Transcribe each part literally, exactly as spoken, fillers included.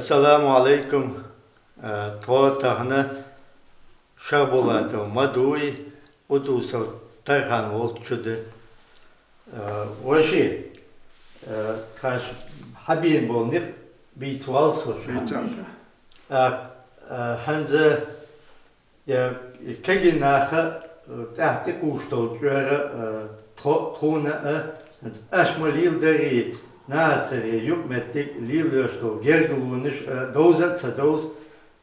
Саламу Ӏалайкум. Э, тхо тахан Шахбулатов Мадуй, Къудусов Тархан волчу де. Э, ваши, э, тхаш хьабен болнир бийц валсо шу. Бийцалса. А, э, ханза, я, кегий наха, э, тӀехь тӀекхуш долчу чуьра, э, тхо-, тхуна, э, аш ма лийла дарий, нахацаре юкъаметтиг лийла йош долу гергалонаш, э, довза а ца довза,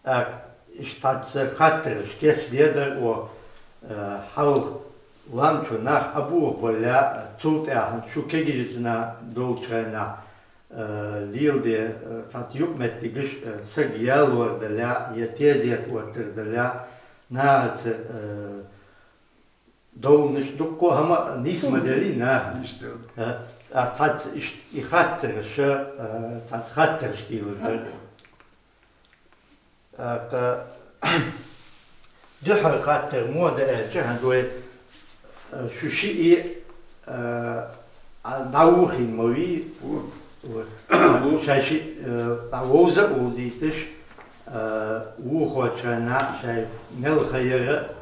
а, иштта цхьацца хаттараш кечдедар о, э, хьалха лам чу нах а бохабалла, цул тӀаьхьа шу кегийчу нах долчу хенахь, э, леладе, э, цхьацца юкъаметтигаш, э, саг ялор далла, я тезет оттар далла, нахаца, э, довнаш дуккха а хӀама нийса ма делли наха. Нийса делла. Э, а цхьацца иш-, и хаттараш, э, цхьацца хаттараш дийладар. ТӀаккха дуьххьара хаттар муха дан аьлча, хӀан вай, э, шу шиъ, э, а, дӀавухийна ма вий? Ву. Ву. Шаьш шиъ, э, дӀавовза а вовзийташ, э, вухочарна шайн мел хаяра,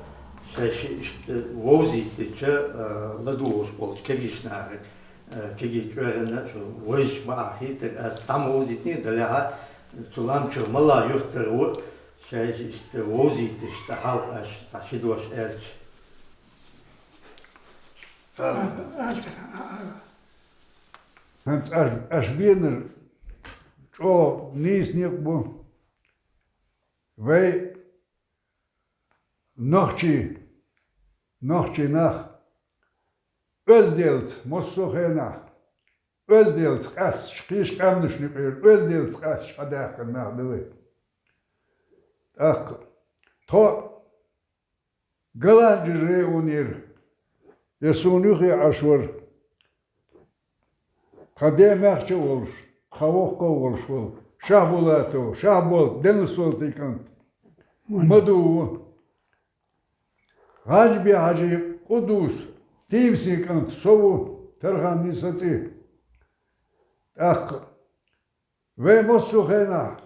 шаьш шиъ иштта вовзийтича, э, ладугӀуш болчу кегийчу нахе. Э, кегий чкъоьрана шу вайшка ма ахийтар, ас дӀа ма вовзийтина, далехьа цу лам чуьра мала юьртара ву, шаьш иштта вовзийташ цхьа хьалха аш цхьа ши дош аьлча. ХӀинца аш, аш бенар чӀогӀа нийса некъ бу. Вай нохчий, нохчий нах оьзделца, массо а хенахь, оьзделца къаьсташ, кхечу къаьмнашна юкъера оьзделца къаьсташ хьадаьхкина нах ду вай. ТӀаккха тхо Голландия районера, я суна юххе Ӏаш вара, тхан ден маьхча а волуш, тхан воккха а волуш волу Шахбулатов, Шахболт, Денасолтин кӀант, Маду ву. ГӀажбе Хьажи, Къудус, Тимсин кӀант, со ву, Тарханни сан цӀе. ТӀаккха вай массо а хенахь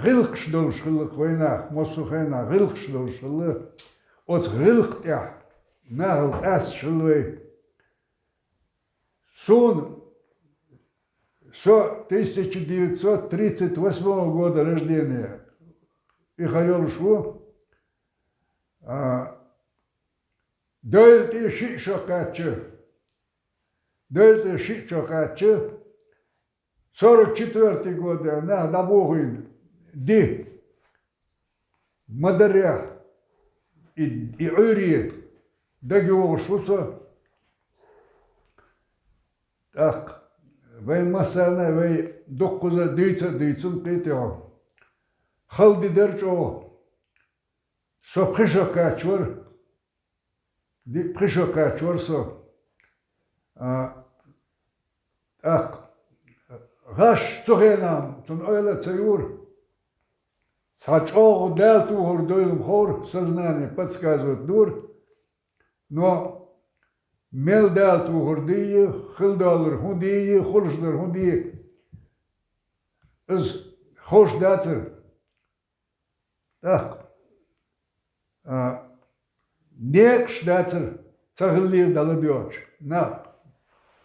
гӀиллакхаш долуш хилла вай нах, массо а хенахь гӀиллакхаш долуш хилла. Оцу гӀиллакх тӀехь нахала къаьсташ хилла вай. Суна, со тысяча девятьсот тридцать восьмого года рождения, и хан йолуш ву. А, Дойла тӀе шиъ шо кхаьчча, Дойла тӀе шиъ шо кхаьчча, сорок четвёртый года нах дӀабохийна ди ма дарехь, и, и Ӏуьйре дагайогӀуш ву со. ТӀаккха вайн массарна а вай дуккхаза дийца а дийцина кхетий хьо. Хала ди дара чӀогӀа. Со пхи шо кхаьчвара. Дика пхи шо кхаьчвара со. А, тӀаккха гӀаш цу хенахь цунна ойла а ца юра. Цхьа чӀогӀа Дала тухур дуйла-м ховра, сознание подсказывать дора. Но мел Дала тухур диййи, хила доллар хӀун диййи, хуьлуш дар хӀун диййи, иза ховш дацара. ТӀаккха, а, некъаш дацара, ца хиллера дӀаладоьгӀча. Нах,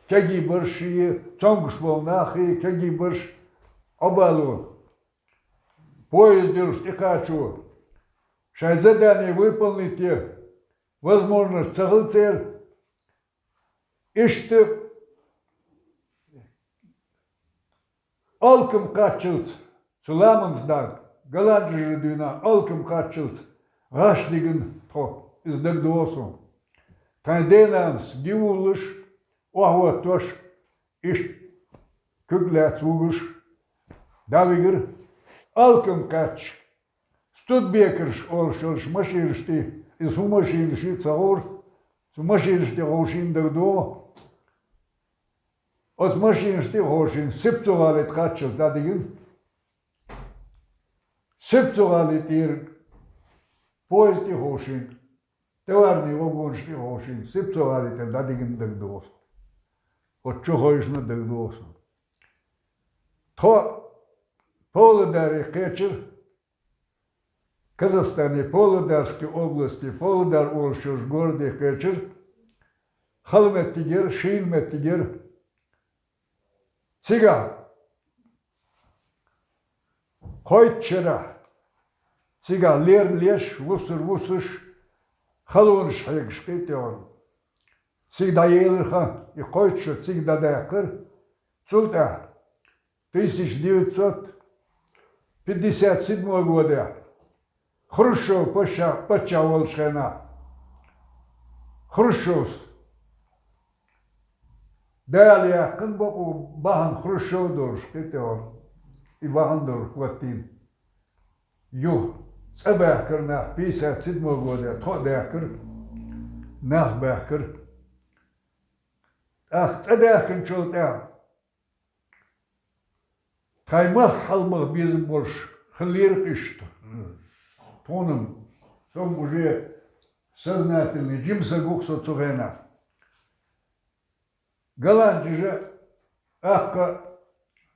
кегий барш а, цомгуш болу нах а, кегий барш а Ӏобало. Поезд йолуш тӀекхачо, шайн задание выполнить е возможность ца хилла церан. Иштта алкам кхаччалц, цу ламанца дан, Голландия дуьйна алкам кхаччалц гӀаш дигина тхо, иза дагадогӀу суна. Тхайн денанас гивуллуш, охьавоттош, иштта куьг лаьцна вугуш, дӀавигира. Алкам кхаьчча, Студебекерш олуш йолуш машинаш тӀе, иза хӀун машинаш ю ца гӀура, цу машинаш тӀе гӀовшийна дагадогӀу. Оцу машинаш тӀе а гӀовшийна, Сипцу-ГӀали тӀе кхаччалц дӀадигина. Сипцу-ГӀали тӀера поезд тӀе а гӀовшийна, товарный вагонаш тӀе а гӀовшийна, Сипцу-ГӀали тӀера дӀадигина дагадогӀу суна. Оцу чу хевшина дагадогӀу суна. Тхо Павлодаре кхечира, Казахстане Павлодарский области, Павлодар олуш йолчу городе кхечира, хала меттиг яра, шийла меттиг яра. Цигахь кхойтта шарахь, цигахь лерна леш, вусар вусуш, халонаш хьегаш кхетта йогӀу. Цига дӀаелира хан, и кхойтта шо цига дӀадаьккхира. Цул тӀаьхьа тысяча девятьсот пятьдесят седьмой года Хрущев паччахь, паччахь волчу хенахь, Хрущевс Дала яьккхина бакъо бахьана Хрущев долуш, кхетта йогӀу, и бахьана долуш хӀоттийна. Юха цӀа баьхкира нах, пятьдесят седьмой года тхо а даьхкира, нах баьхкира. ТӀаккха цӀа даьхкинчул тӀаьхьа тхайн мах хьалабаха безам болуш хиллера-кх иштта. Тхуна-м, со-м уже сознательный жима саг ву-кх со цу хенахь. Голландчаша, тӀаккха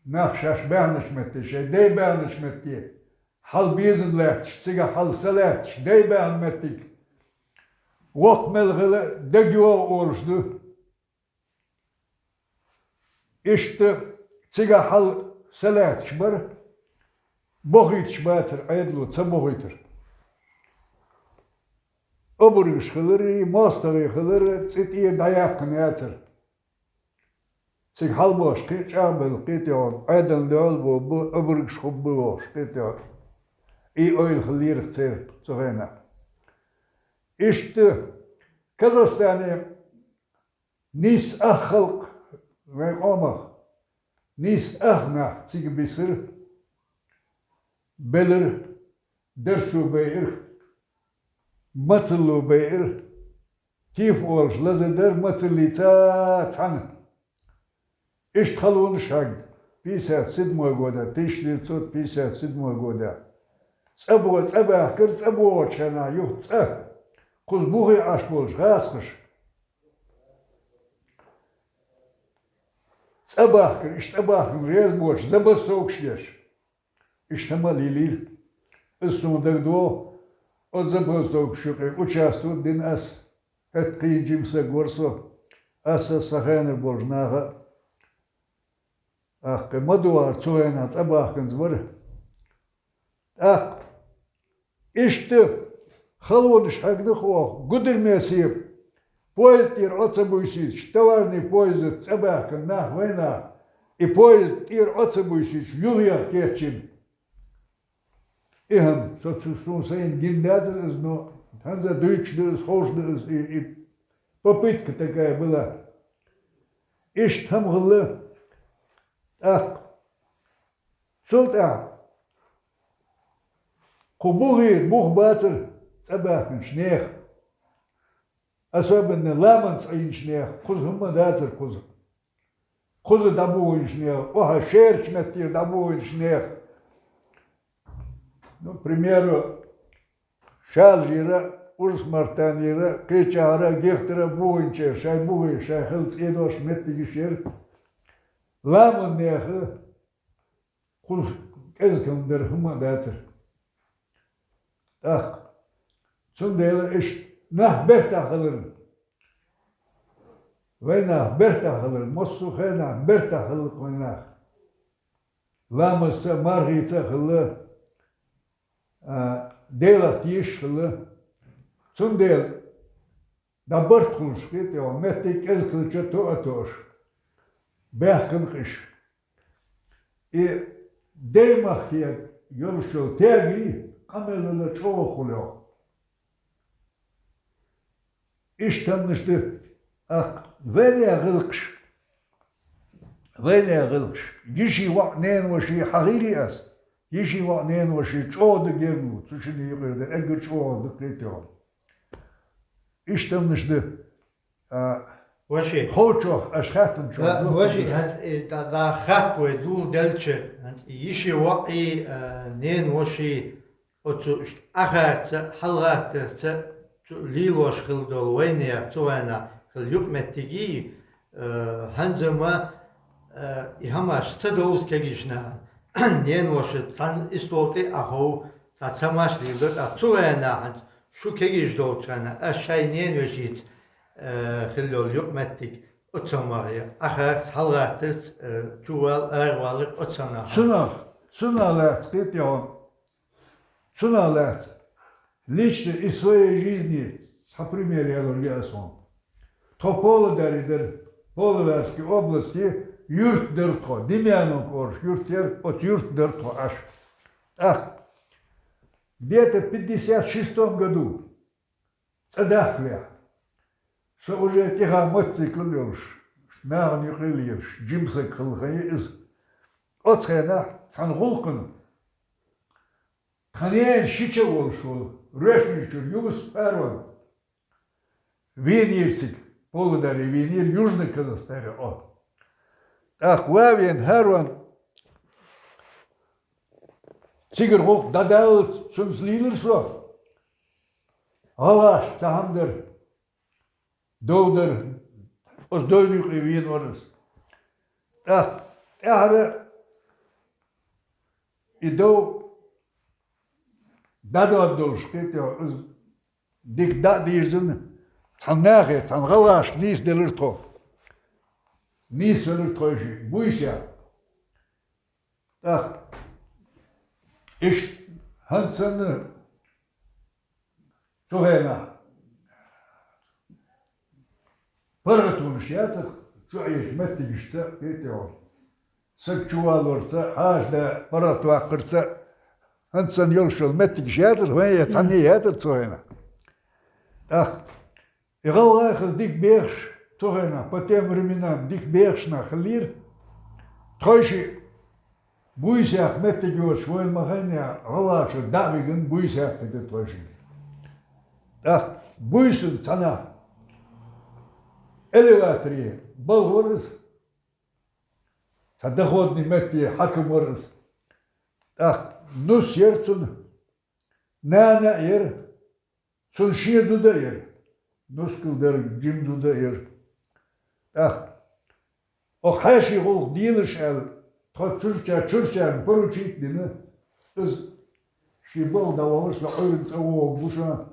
нах шаьш баьхначу метте, шайн дай баьхначу метте, хьала безам лаьтташ, цигахь хьала са лаьтташ, дай баьхна меттиг воккха мел хила дага йогӀу олуш ду. Иштта цигахь хьала са лаьтташ бара, бохуьйтуш бацара, Ӏедало ца бохуьйтура. Обаргаш хиларе, мостагӀий хиларе, цӀе тӀера дӀаяьккхина яцара. Цига хьалабохуш кхин а чӀагӀбелла, кхетта йогӀу, Ӏедална дуьхьал а бу, обаргаш хӀубба бохуш, кхетта йогӀу. И ойла хиллера-кх церан цу хенахь. Иштта Казахстане нийса ах халкъ вайн къомах, нийса ах нах цига бисира, белира, дарсо байира, мацалло байира, тиф олуш лазар дара мацаллица цхьаьна. Иштта халонаш хьегна, пятьдесят седьмой года, тысяча девятьсот пятьдесят седьмой года. ЦӀа бо-, цӀа баьхкира, цӀа богӀучу хенахь юха цӀа, кхуза бухе Ӏаш болчу гӀазкхаша. ЦӀа бахкира, иштта цӀа бахкина реза боцуш, забастовкаш еш. Иштта хӀума а лелийра. Иза суна дагадогӀу, оцу забастовкаш юкъе участвовать дина ас. ХӀетта кхин жима саг вара со. Ас, ас сан хенара болчу наха а. ТӀаккха ма ду вара, цу хенахь цӀа бахканза вара. ТӀаккха иштта халонаш хьегна-кх оха, Гудермесе поезд тӀера Ӏо ца буьйсуьйтуш, товарный поезд цӀа баьхкина нах вайнах, и поезд тӀера Ӏо ца буьйсуьйтуш, юхаеха кечйина. И хӀума, со цу, суна сайна гина дацара иза, но хӀинца дуьйцуш ду иза, ховш ду иза, и, и попытка такая была. Иштта хӀума хилла, тӀаккха цул тӀаьхьа кху бухе, бух бацара цӀа баьхкинчу нехан. Особенно ламанца Ӏийначу нехан, кхуза хӀумма дацара кхуза. Кхуза дӀабохийначу нехан, охьа шерачу меттера дӀабохийначу нехан. Ну, к примеру, Шалажера, Урс-Мартанера, кхечахьара, Гихтара бохийначеран шайн бухе, шайн хила цӀенош меттигаш яра. Ламан нехан кхуза кӀезиг хӀума дара, хӀумма а дацара. ТӀаккха. Цундела иштта нах бертахь хиларна. Вайн нах бертахь хиларна. Массо а хенахь бертахь хилла-кх вайн нах. Ламазца а, мархица а хилла, а, Делах тешаш хилла. Цундела дӀа барт хуьлуш, кхетий, меттиг кӀезиг хилча а тоа а тоаш, баьхкина-кх иша. И даймахке йолуш йолу тегий къамел вала чӀогӀа хуьлу йогӀу. Иштта хӀуманаш ду, тӀаккха вайна гӀиллакхаш, вайна гӀиллакхаш, йиший воӀ, ненавоший хьахийрий ас? Йиший воӀ, ненавоший чӀогӀа ду гергарло, цу шинна юкъара дан эггара чӀогӀа ду, кхетий. Иштта хӀуманаш ду, а, Ваши. Ховчох аш хаттам чу Ва-, дохуш ваши, ду. ХӀанз, э, да, да, хатта вай дула делча, хӀанз йиший воӀий, а, ненавоший, оцу ш-, Ӏахарца, хьалагӀаттарца, цу лелош хилла долу вайнех, цу вайнах хилла юкъаметтигий, э, хӀанзама, э, и хӀамаш ца довза кегийчу нахана. ненавошас цхьана истола тӀе а хов, цхьа ца машна лелар, тӀаккха цу хенахь хӀинца шу кегийча долчу хенахь, аш шайн ненавешица, э, хилла йолу юкъаметтиг оццамахе, ахарца, хьалагӀаттарца, э, чувал, аравалар оццанах. Цунах, цунах лаьцна кхетий хьуна? Цунах лаьцна лично из своей жизни цхьа пример ялур яа суна. Тхо Павлодаре дара, Павлодарской области юрт дара тхо, Демьяновка олуш юрт яра, оцу юрт дара тхо Ӏаш. ТӀаккха где-то в пятьдесят шестом году цӀа дахкалехь, со уже тӀехьа мотоцикл йолуш, нахана юкъе лелаш, жима саг хилла хан ю иза. Оцу хенахь цхьана гӀуллакхана тхан ненан шича а волуш волу, Роьшанчуьра Юсуп, ХӀарон, вийнера цига, Павлодаре вийнера, Южный Казахстане, о. ТӀаккха ван веана ХӀарон цигара гӀуллакх дӀадаллалц цуьнца лийлира со. ГӀалгӀашца цхьаьна дара, дов дара, оцу довна юкъе веана вара иза. ТӀаккха тӀаьхьара и дов дӀадоьдуш долуш, кхетий хьуна, иза дика дӀа а дирзина, цхьана нахе, цхьана гӀалгӀашка нийсаделира тхо. Нийсавелира тхойшиъ, буьйса яьккха. ТӀаккха иштта хӀинца санна цу хенахь паргӀатонаш яцара, чу Ӏечу меттигашца, кхетий хьуна, саг чувалорца, хьаша да паргӀатваккхарца, хӀинца санна йолуш йолу меттигаш яцара, вайн я цхьанне яцара цу хенахь. ТӀаккха и гӀалгӀай хаза дика бехаш, цу хенахь, по тем временам, дика бехаш нах хиллера. Тхойшиъ буьйса яккха меттиг йоцуш вайна ма-хиллара, гӀалгӀашкара дӀа а вигина, буьйса яьккхина тхойшиъ. ТӀаккха буьйсанна цхьанахь элеваторе балха вара иза, цхьа доходный метте хьаькам вара иза. ТӀаккха нус яра цуьнан, нана а яра, цуьнан шен зуда а яра. Нускал дара, жима зуда а яра. ТӀаккха оха хьаьший гӀуллакх делаш аьлла, тхо чуьрча-, чуьрчарна поручить а дина, иза шен балха дӀавахара, со Ӏуьйранна цӀа вогӀур ву ша,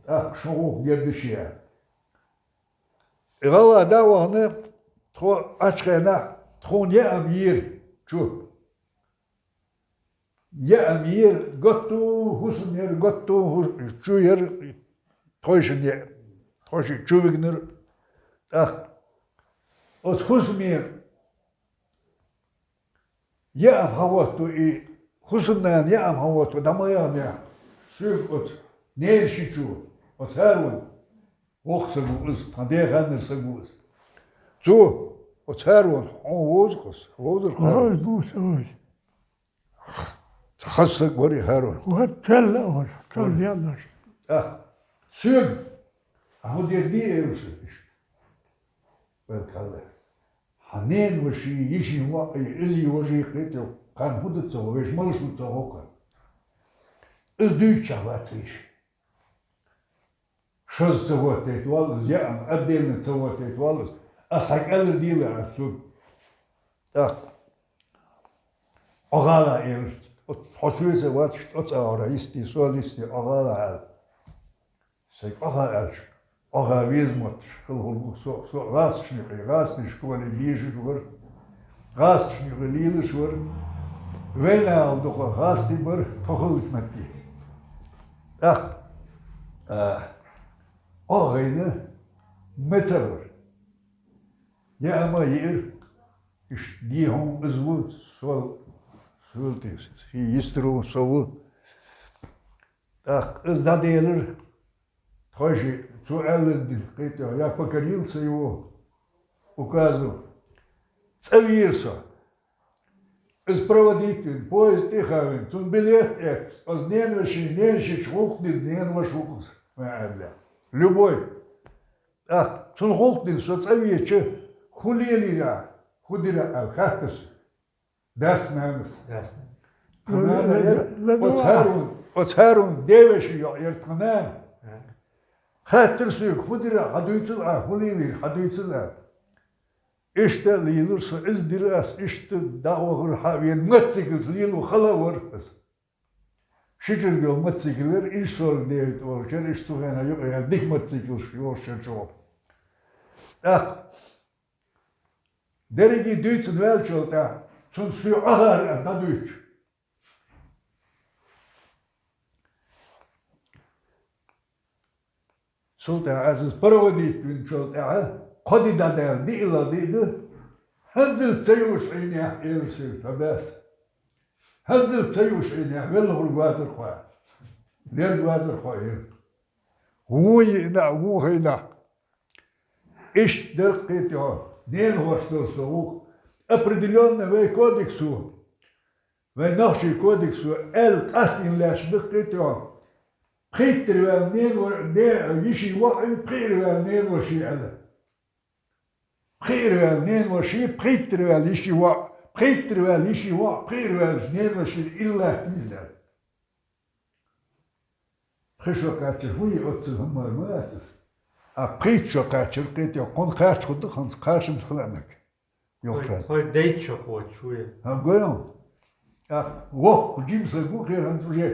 тӀаккха шун гӀуллакх герга ду шен аьлла. И гӀалгӀа дӀа а вахана, тхо Ӏачу хенахь тхуна яа ма йийра чу. Яа ма йийра, готта хӀусам яра, готта хӀу-, чу яра, тхойшинна яа, тхойшиъ чу вигнара. ТӀаккха оцу хӀусаме яа хьахӀотто и, хӀусамнана яа хьахӀотто дӀа ма яханехь, соьга оцу ненан шичо, оцу ХӀарона, воккха саг ву иза, тхан ден ханнара саг ву иза. Цо, оцу ХӀарона, хьуна вовза-кх оцу, вовзар-кх ХӀарон? Вовза, вовза. Цхьа хаза саг вара и ХӀарон. Вара, цӀена а вара, цӀена а вара. ТӀаккха соьга, ахьа хӀун дийр ду, элира соьга иштта. Вайн кхаллас. Хьан ненан ваший, йишин воӀий, иза йожий, кхетий, кхарна хӀун дан ца хов, вешан малаш хӀун ца хов кхарна. Иза дуьйцучохь вац йиша. Шозза ца хӀоттийта валла иза, яа отдельно ца хӀоттийта валла иза. Ас хьайга аьлларг дийла ас цунна. ТӀаккха Ӏо гӀала, элира, оц-, хьо соьца вац, оцу агӀора йисте, со йисте, Ӏо гӀала аьлла. Сайга Ӏо гӀа аьлча, Ӏо гӀа веза мотташ хилла хир ву со, со гӀазкхашна юкъе, гӀазкхийн школе дешаш вара, гӀазкхашна юкъе лелаш вара, вайна ала дукха гӀазкхий бара тхо хиллачу метте. ТӀаккха, а, Ӏо гӀайна меца вара. Яа ма йиира, иштта дехьа иза ву, сол, сол тӀе, хи йистер ву, со ву. ТӀаккха иза дӀаделира, тхойшиъ, цо аьлларг дина, кхетий, я покорился его указу. ЦӀа вийра со. Иза проводить вина, поезд тӀе а хавина, цунна билет а эцна, оцу ненан вешин, ненан шича гӀуллакх дина, ненан ваша ву-кх иза, вайн аьлла. Любой. ТӀаккха цунна гӀуллакх дина, со цӀа веача, хӀун лелийра, хӀун дира аьлла хаьттира соьга. Дас-нанас. Дас-нанас. Тхан нана яра, оцу ХӀарун, оцу ХӀарун ден вешин йоӀ яра тхан нана. Хаьттира соьга, хӀун дира, хьан дуьйцул а, хӀун лелийра, хьан дуьйцул а. Иштта лелар со, из дир аз, иштта дӀавахар хьавена, мотоциклца лело хала вар аз. Ши чергел мотоцикл яр, иш сорок девять олчар, иш цу хенахь юкъа яр, дика мотоциклаш йолчар чӀогӀа. ТӀаккха дерриге дуьйцун ваьллачул тӀаьхьа, цунна соьга Ӏахар аз дӀадуьйцуш. Цул тӀаьхьа аз иза проводить винчул тӀаьхьа, кхо ди дӀадаьлла, диъ ла диъ ду, хӀанзал ца юуш Ӏийнехь, элира соьга тхан дас. ХӀанзал ца юуш Ӏийнехь, велла хӀур гоазар хьо. Лер гоазар хьо, элира. Вон йиъна, вон хӀайна. Иштта дерриг кхетий хьо, ненахош долу со ву. Определённо вай кодексо, вай нохчийн кодексо аьлла къастийна лаьтташ ду кхетий хьо. Пхийттара ваьлла ненавар-, не-, йиший воӀ, пхиъара ваьлла ненаваший аьлла. Пхиъара ваьлла ненаваший, пхийттара ваьлла йиший воӀ, пхийттара ваьлла йиший воӀ, пхиъара ваьлла ненаваший, илла лаьттина иза аьлла. Пхи шо кхаьчча, хӀун ю оццул хӀумма ма яц иза. А пхийтта шо кхаьчча, кхетий хьо, кхунна кхаьчча хӀун ду, хӀинца кхачамца хила а мега. Йохран. Хой, хой дейтта шо кхочуш ву. ХӀан, гой хьуна. А воккха жима саг ву хир хӀинца уже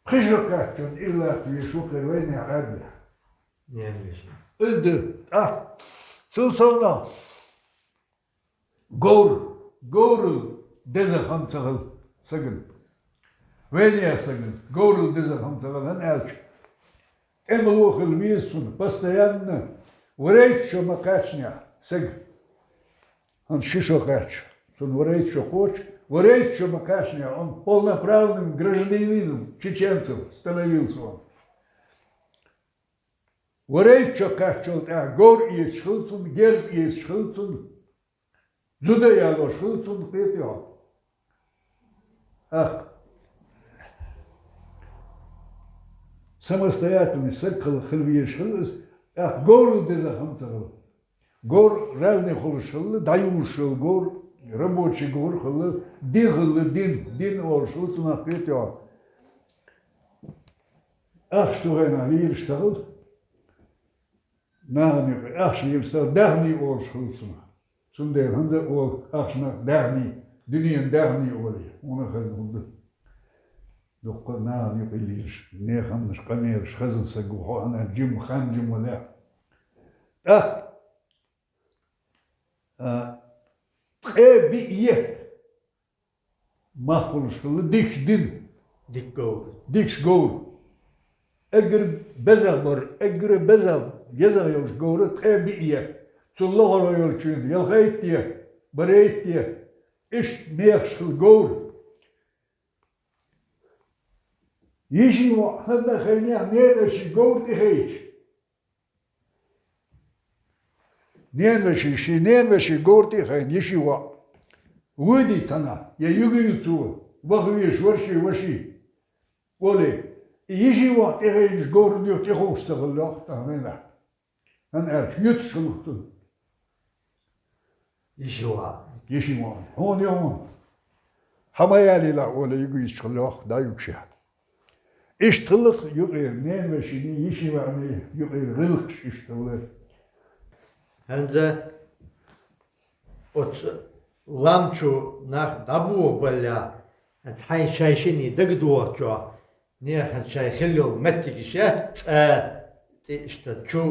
пхи шо кхаьчча, иллакх веш ву хир вайнех Ӏаьрбина. Ненаваший. Иза ду. ТӀаккха цул совнах Говр, говрал деза хӀама ца хила сагана. Вайнех сагана говрал деза хӀама ца хила, хӀана аьлча, тӀемало хила веза цунна, постоянно варейтта шо ма кхаьчнехь сага. ХӀинца ши шо кхаьчча, цунна варейтта шо кхочу, варейтта шо ма кхаьчнехь, он полноправным гражданином чеченцев становился он. Варейтта шо кхаьччул тӀаьхьа говр эцаш хила цунна, герз эцаш хила цунна, зуда ялош хила цунна, кхетий хьо. ТӀаккха самостоятельный саг хила, хила везаш хила иза, тӀаккха говрал деза хӀама ца хила. Говр разный хуьлуш хилла, дӀаюзуш йолу говр, рабочий говр хилла, дин хилла, дин, дин олуш хилла цунах, кхетий хьо. Ахча цу хенахь лелаш ца хилла. Нахана юкъа ахча лелаш ца хилла, даьхний олуш хилла цунах. Цундела хӀинца а олу ахчанах даьхний, дуьненан даьхний олий, хьуна хазна хӀума ду. Дуккха а нахана юкъа лелаш, нехан хӀуманаш къамелаш хазна саг ву хьо, хӀана аьлча жима хан жима валехь. ТӀаккха А, ткъе биъ е мах хуьлуш хилла дикачу дина. Дика говр. Дикачу говр. Эггара беза бара, эггара беза, еза йолуш говра ткъе биъ е. Цул лохара йолчуьнга ялхайтта е, барайтта е. Иштта мехаш хилла говр. Йишин воӀ хӀанна хенехь ненаваший говр тӀехайча. Ненаваший, шен ненаваший говр тӀе а хайна, йишин воӀ. Вуьйдий цхьанхьа, я юьгий цо, ваха везаш вара шен ваший. Олий, и йишин воӀ тӀехайнаш говран юха тӀехуш ца хилла йоккху цхьана хенахь. ХӀана аьлча, юьтуш хилла цунна. Йишин воӀ. Йишин воӀ. Хьуна я хьуна. Хьан ма ялийла, олий, юьгийчу хилла йоккху, дӀаюьгуш я. Иштта хилла-кх юкъера ненавашийний, йишин воӀний юкъера гӀиллакхаш иштта хилла. ХӀанза оцу лам чу нах дӀабохабаллехь, хӀанза хьайн шайн шинне дагадогӀучохь, нехан шайн хилла йолу меттигаш яц цӀа тӀе иштта чу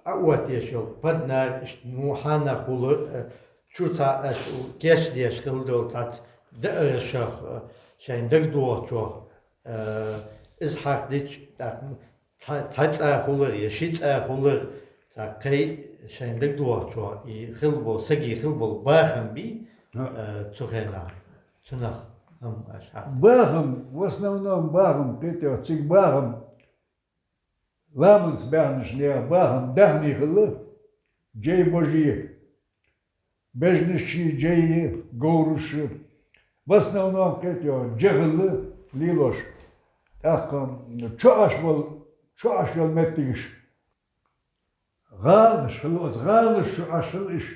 Ӏаоттадеш йолу, паднар иштта мухьанна хуьлу, э, чу цхьа аша кечдеш хилла долу цхьацца даарашах, э, шайн дагадогӀучохь, э, иза хьахдича, тӀаккха цхьа, цхьа цӀа хуьлура, я ши цӀа хуьлура, цхьа кхин шайн дагадогӀучохь, и хилла болу, саге хилла болу бахам бий, э, цу хенахь. Цунах хӀама аша хьахдича. Бахам, в основном бахам, кхетий хьо, цига бахам, ламанца баьхначу нехан бахам даьхний хилла, жей божий, бежнаш, жей, говраш. В основном, кхетий хьо, жей хилла лелош. ТӀаккха чу Ӏаш болу, чу Ӏаш йолу меттигаш. ГӀаланаш хилла, оцу гӀаланаш чу Ӏаш хилла иш.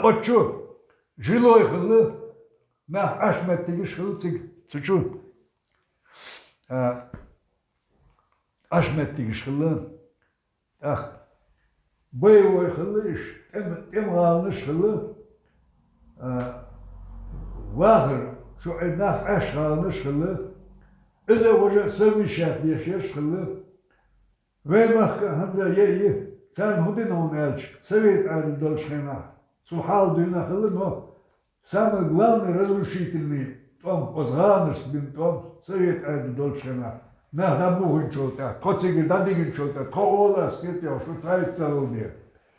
Оцу чу жилой хилла, нах Ӏаш меттигаш хилла цига, цу чу. А, Ӏаш меттигаш хилла. ТӀаккха боевой хилла иш, тӀем-, тӀеман гӀаланаш хилла. А, вахар, шу Ӏи нах Ӏаш гӀаланаш хилла, иза важа совмещать деш ерш хилла. Вай махка хӀанза е и, царна хӀун дина хьуна аьлча, совет Ӏаьдал долчу хенахь, цу хьал дуьйна хилла, но самый главный разрушительный тӀом, оцу гӀаланашца бина тӀом, совет Ӏаьдал долчу хенахь, нах дӀабуханчул тӀаьхьа, тхо цига дӀадигначул тӀаьхьа, тхо олу ас кхетта, шу тайпа ца хилла.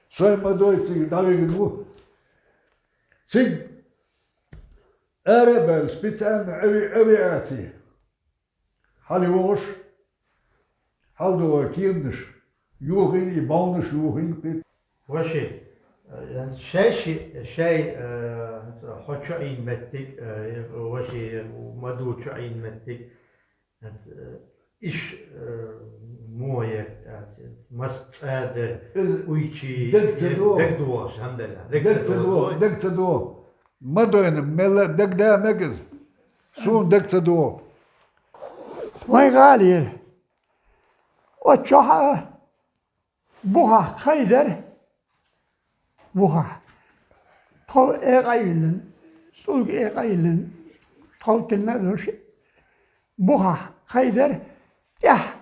Сой ма дой цига дӀавигна ву. Цига ара а баьлла, специально ави-, авиаци. Хьала йогӀуш, хьала догӀу кеманаш, юхийна и бовнаш юхийна кхетта. Ваши, э, шай ши, шай, э, хьо чу Ӏийна меттиг, э, ваши, ма ду чу Ӏийна меттиг, э, иш, э, муха яра, э, мас цӀа дара, иза уйчи, даг ца до. Даг догӀуш, хьамдалла, даг ца до. Даг ца до. Ма дойна, мелла даг да мегаза. Суна даг ца до. Вайн гӀала яра. Оцу чохь а бухахь кхайдара, бухахь. Тхов экъа а йиллина, цӀулга экъа а йиллина, тхов тиллина а долуш, бухахь кхайдара, тӀаьхьа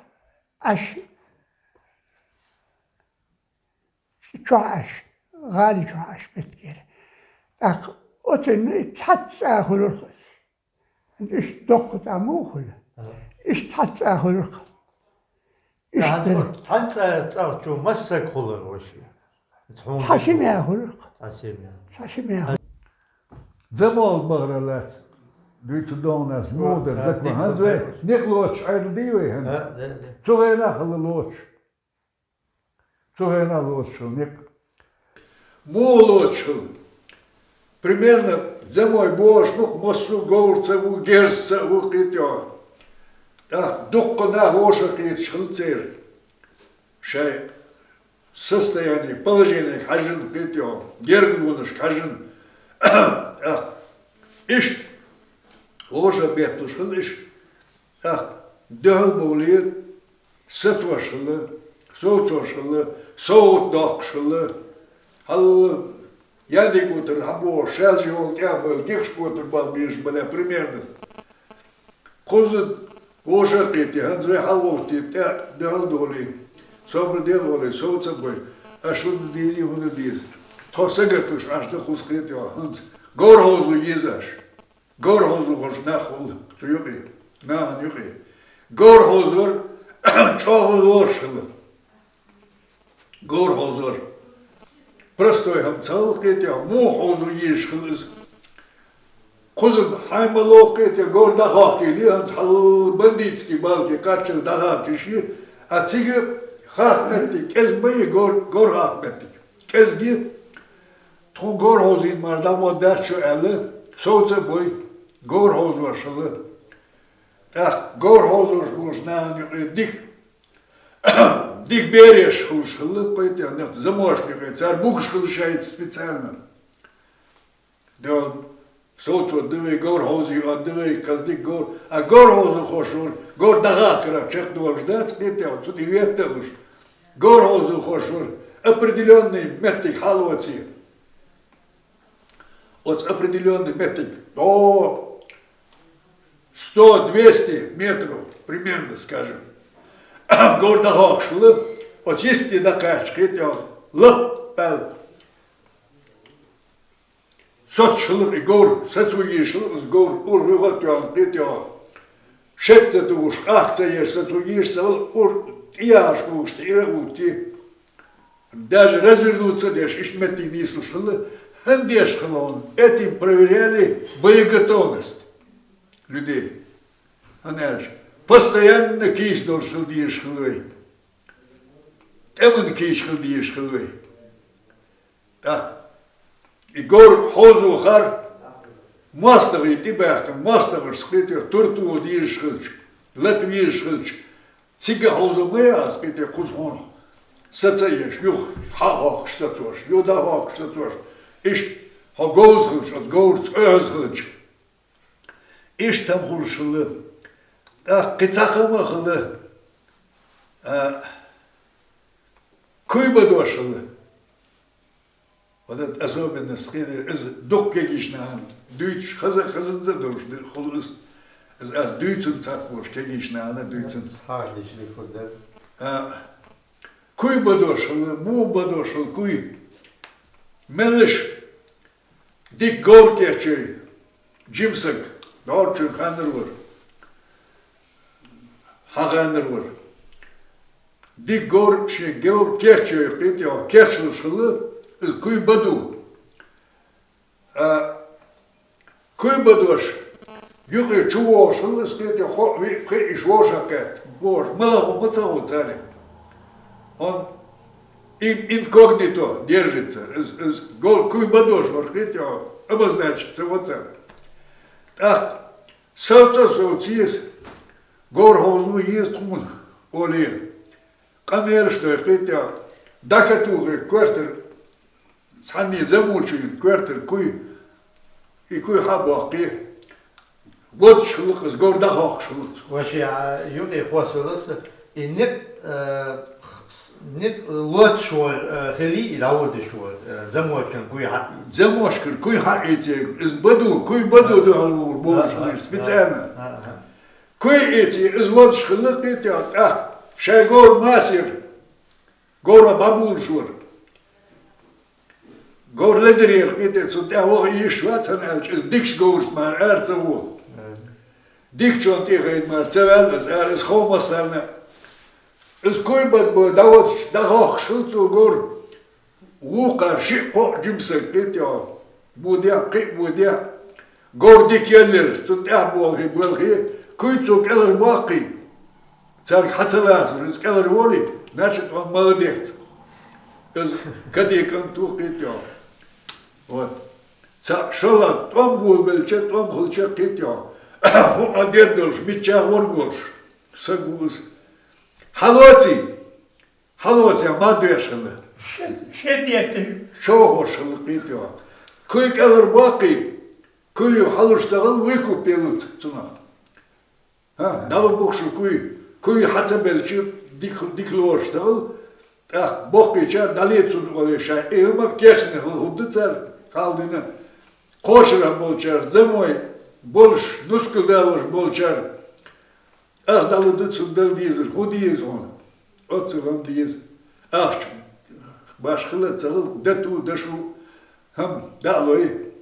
Ӏаш, чохь Ӏаш, гӀали чохь Ӏаш меттигера. ТӀаккха оцунна цхьацца а хуьлура. Иштта доккха цӀа муха хуьлу? Ага. Иштта цхьацца а хуьлура. Иштта. Цхьана цӀа, цӀа чу массаг хуьлура ваши? Цхьа семья хуьлура. Цхьа семья. Цхьа семья. Замол бахара лаьцна. Дуьйцу догӀу нах муха дара, закон. ХӀанз вай некъ лоцуш Ӏедал дий вай хӀинца? Да, да, да. Цу гӀенах хилла лоцуш. Цу хенахь лоцуш хилла некъ. Муха лоцуш хилла? Примерно замой бохуш ду-кх, массо а говрца а ву, герзца а ву кхетта йогӀу. ТӀаккха дуккха нах вовшах кхеташ хилла церан. Шайн состояние, положениега хьаьжжина кхетта йогӀу, гергарлонашка хьаьжжина. ТӀаккха иштта вовшах бетталуш хилла иштта. ТӀаккха дуьхьал бовлий, сацош хилла, совцош хилла, совгӀат доккхуш хилла. Хьалла ядиг ву тара хьан боху, шаьлжа йолу тӀехбевлла, гихаш котар бала безаш бале, примерно. Кхузза вовшах а кхетий, хӀанз вай хьалавохтий, тӀе дуьхьал а довлий, собар де а волий, совца а бой, аша хӀунда дезий, хӀунда деза? Тхо сагатдеш Ӏаш дан кхуза кхетий хӀинца? Говр хьовзо еза аша. Говр хьовзош нах хуьлу цу юкъе, нахана юкъе. Говр хьовзор чӀогӀа лоруш хилла. Говр хьовзор. Простой хӀума ца хилла кхетта, муха хьовзо езаш хилла иза. Кхуза хьайн ма лоху кхетта, говр дӀахохкийла, хӀинца хьал бандитский балке кхаччалц дӀахохкийша, а цига хахка меттиг кӀезиг ма ю, говр, говр хахка меттиг. КӀезиг, тхуна говр хьовзийна мара дӀагӀо дац шу аьлла, совца а бой, говр хьовзош хилла. ТӀаккха говр хьовзош болчу нахана юкъе дика, дика бераш хуьлуш хилла, кхетта, замошна юкъе, цара бугуш хилла шайца специально. Дела, совцор ду вай, говр хьовзийор ду вай, кхуза дика говр. А говр хьовзо хууш вара, говр дӀахахкарх чекхдолуш дац, кхетта, цу тӀе ветта а луш. Говр хьовзо хууш вара, определённый меттиг хьалоций. Оцу определённый меттиг, о, сто-двести метров, примерно, скажем. Говр дӀахохкуш хилла, оцу йисте дӀакхаьчча, кхетта, лап аьлла. Соцуш хилла и говр, сацо езаш хилла иза говр, ур хьуьгӀа а тоьхна, кхетта йогӀу. Шек ца тухуш, къахка ца еш, сацо езаш ца хилла, ур тӀеяхьаш вугуш, тӀера а вуттий. Даже развернуться а деш, иштта меттиг нийслуш хилла, хӀунда деш хилла хьуна? Этим проверяли боеготовность людей. ХӀунда аьлча, постоянно кийча долуш хила дезаш хилла вай. ТӀеман кийча хила дезаш хилла вай. ТӀаккха и говр хьовзо хар, мостагӀий тӀебаьхкина, мостагӀашца кхетта, тур тухо дезаш хилча, лата везаш хилча, цига хьовзо ма яц, кхетта, кхуза хьуна саца а еш, юха хьа а хохкуш сацош, юха дӀа а хохкуш сацош, иштта хьо говза хилча, оцу говрца оьхьаза хилча. Иштта хӀума хуьлуш хилла. ТӀаккха кхин цхьа хӀума а хилла. А, куй бан дош хилла. Вот это особенность хӀана, из дукха кегийча нахана дуьйцуш, хаза, хазанза а долуш ди-, хул из. Из аз дуьйцун цхьацца болуш кегийча нахана дуьйцун. Хьан диш ди хӀун дара? А, куй бадош хилла, муха бадош хилла куй. Меллаша дика говр кечйой, жима саг, дӀорчун ханнар вара. Хьан ханнар вара. Дика говр, шен говр кечйой, кхетий хьо, кечлуш хилла, из куй баду. А, куй бадош, юкъе чу вогӀуш хилла, из кхетий хьо, виъ, пхиъ иша вовшах кхетта, бохуш, ма лахо, ма ца гӀо цаьрга. Он ин-, инкогнито держится, из, из го-, куй бадош вара, кхетий хьо, обозначиться ца во цара. ТӀаккха совца а совций, говр хьовзо еза тхуна, олий. Къамелаш дой, кхетий хьо, дӀакатухий коьртара, цхьанне замочуьйна коьртара куй, и куй хьа а боккхий, водуш хилла-кх из, говр дӀахьокхуш хилла-кх цо. Ваша, а, юкъе кхоссавелла со, и никъ, э, никъ лоцуш вар, э, хилий, и дӀаводуш вар, э, замочун куй хьа. Замочкара куй хьа а эций, из баду, куй баду дуьхьал вогӀур болуш хилла, специально. А, а, а. Куй эций, из водуш хилла, кхетий хьо, тӀаккха шайн говр масийра. Говрах дӀабулуш вара. Говр ледарера, кхетий, цунна тӀехь ваха йиш вац, хӀана аьлча, из дикачу говраца мара ара ца во. Дикачунна тӀе а хайна мара ца ваьлла из ара, из хов массарна а. Из куй бадбой дӀаводуш, дӀахьокхуш хилла цо говр. Вукхара шиъ-кхоъ жима саг, кхетий хьо, бодехь, кхин а бодехь, говр дика еллера, цунна тӀехь болхий, болхий, куй цо кӀелхьара боккхий. Цаьрга хьа ца лацар, из кӀелхьара волий, значит, он молодец. Из кадий кӀант ву, кхетий хьо. Вот. Цхьаъ шолгӀа тӀом болабелча, тӀом хилча, кхетий хьо, хӀун а дер долуш, миччахь вар волуш саг ву из. Хьалоций! Хьалоций, ма доьшуш хилла. Ше, ше детта. Шовхош хилла, кхетий хьо. Куй кӀелхьара боккхий, куй хьалуш ца хилла, выкуп елла цунах. ХӀа, дӀало боху шу куй, куй хьа ца белча, дика, дика лоруш ца хилла, тӀаккха боккхийчара дӀале цунна олий шайн, и хӀума кечдина хилла хӀума ду цара, хьал дина. Кхошарах болчара, замой болуш, нускал далош болчара. Ас дӀалур ду цунна дала дезар, хӀун деза хьуна? Оццул хӀума деза. Ахча баш хилла ца хилла, дату, дашу, хӀама дӀа а лой,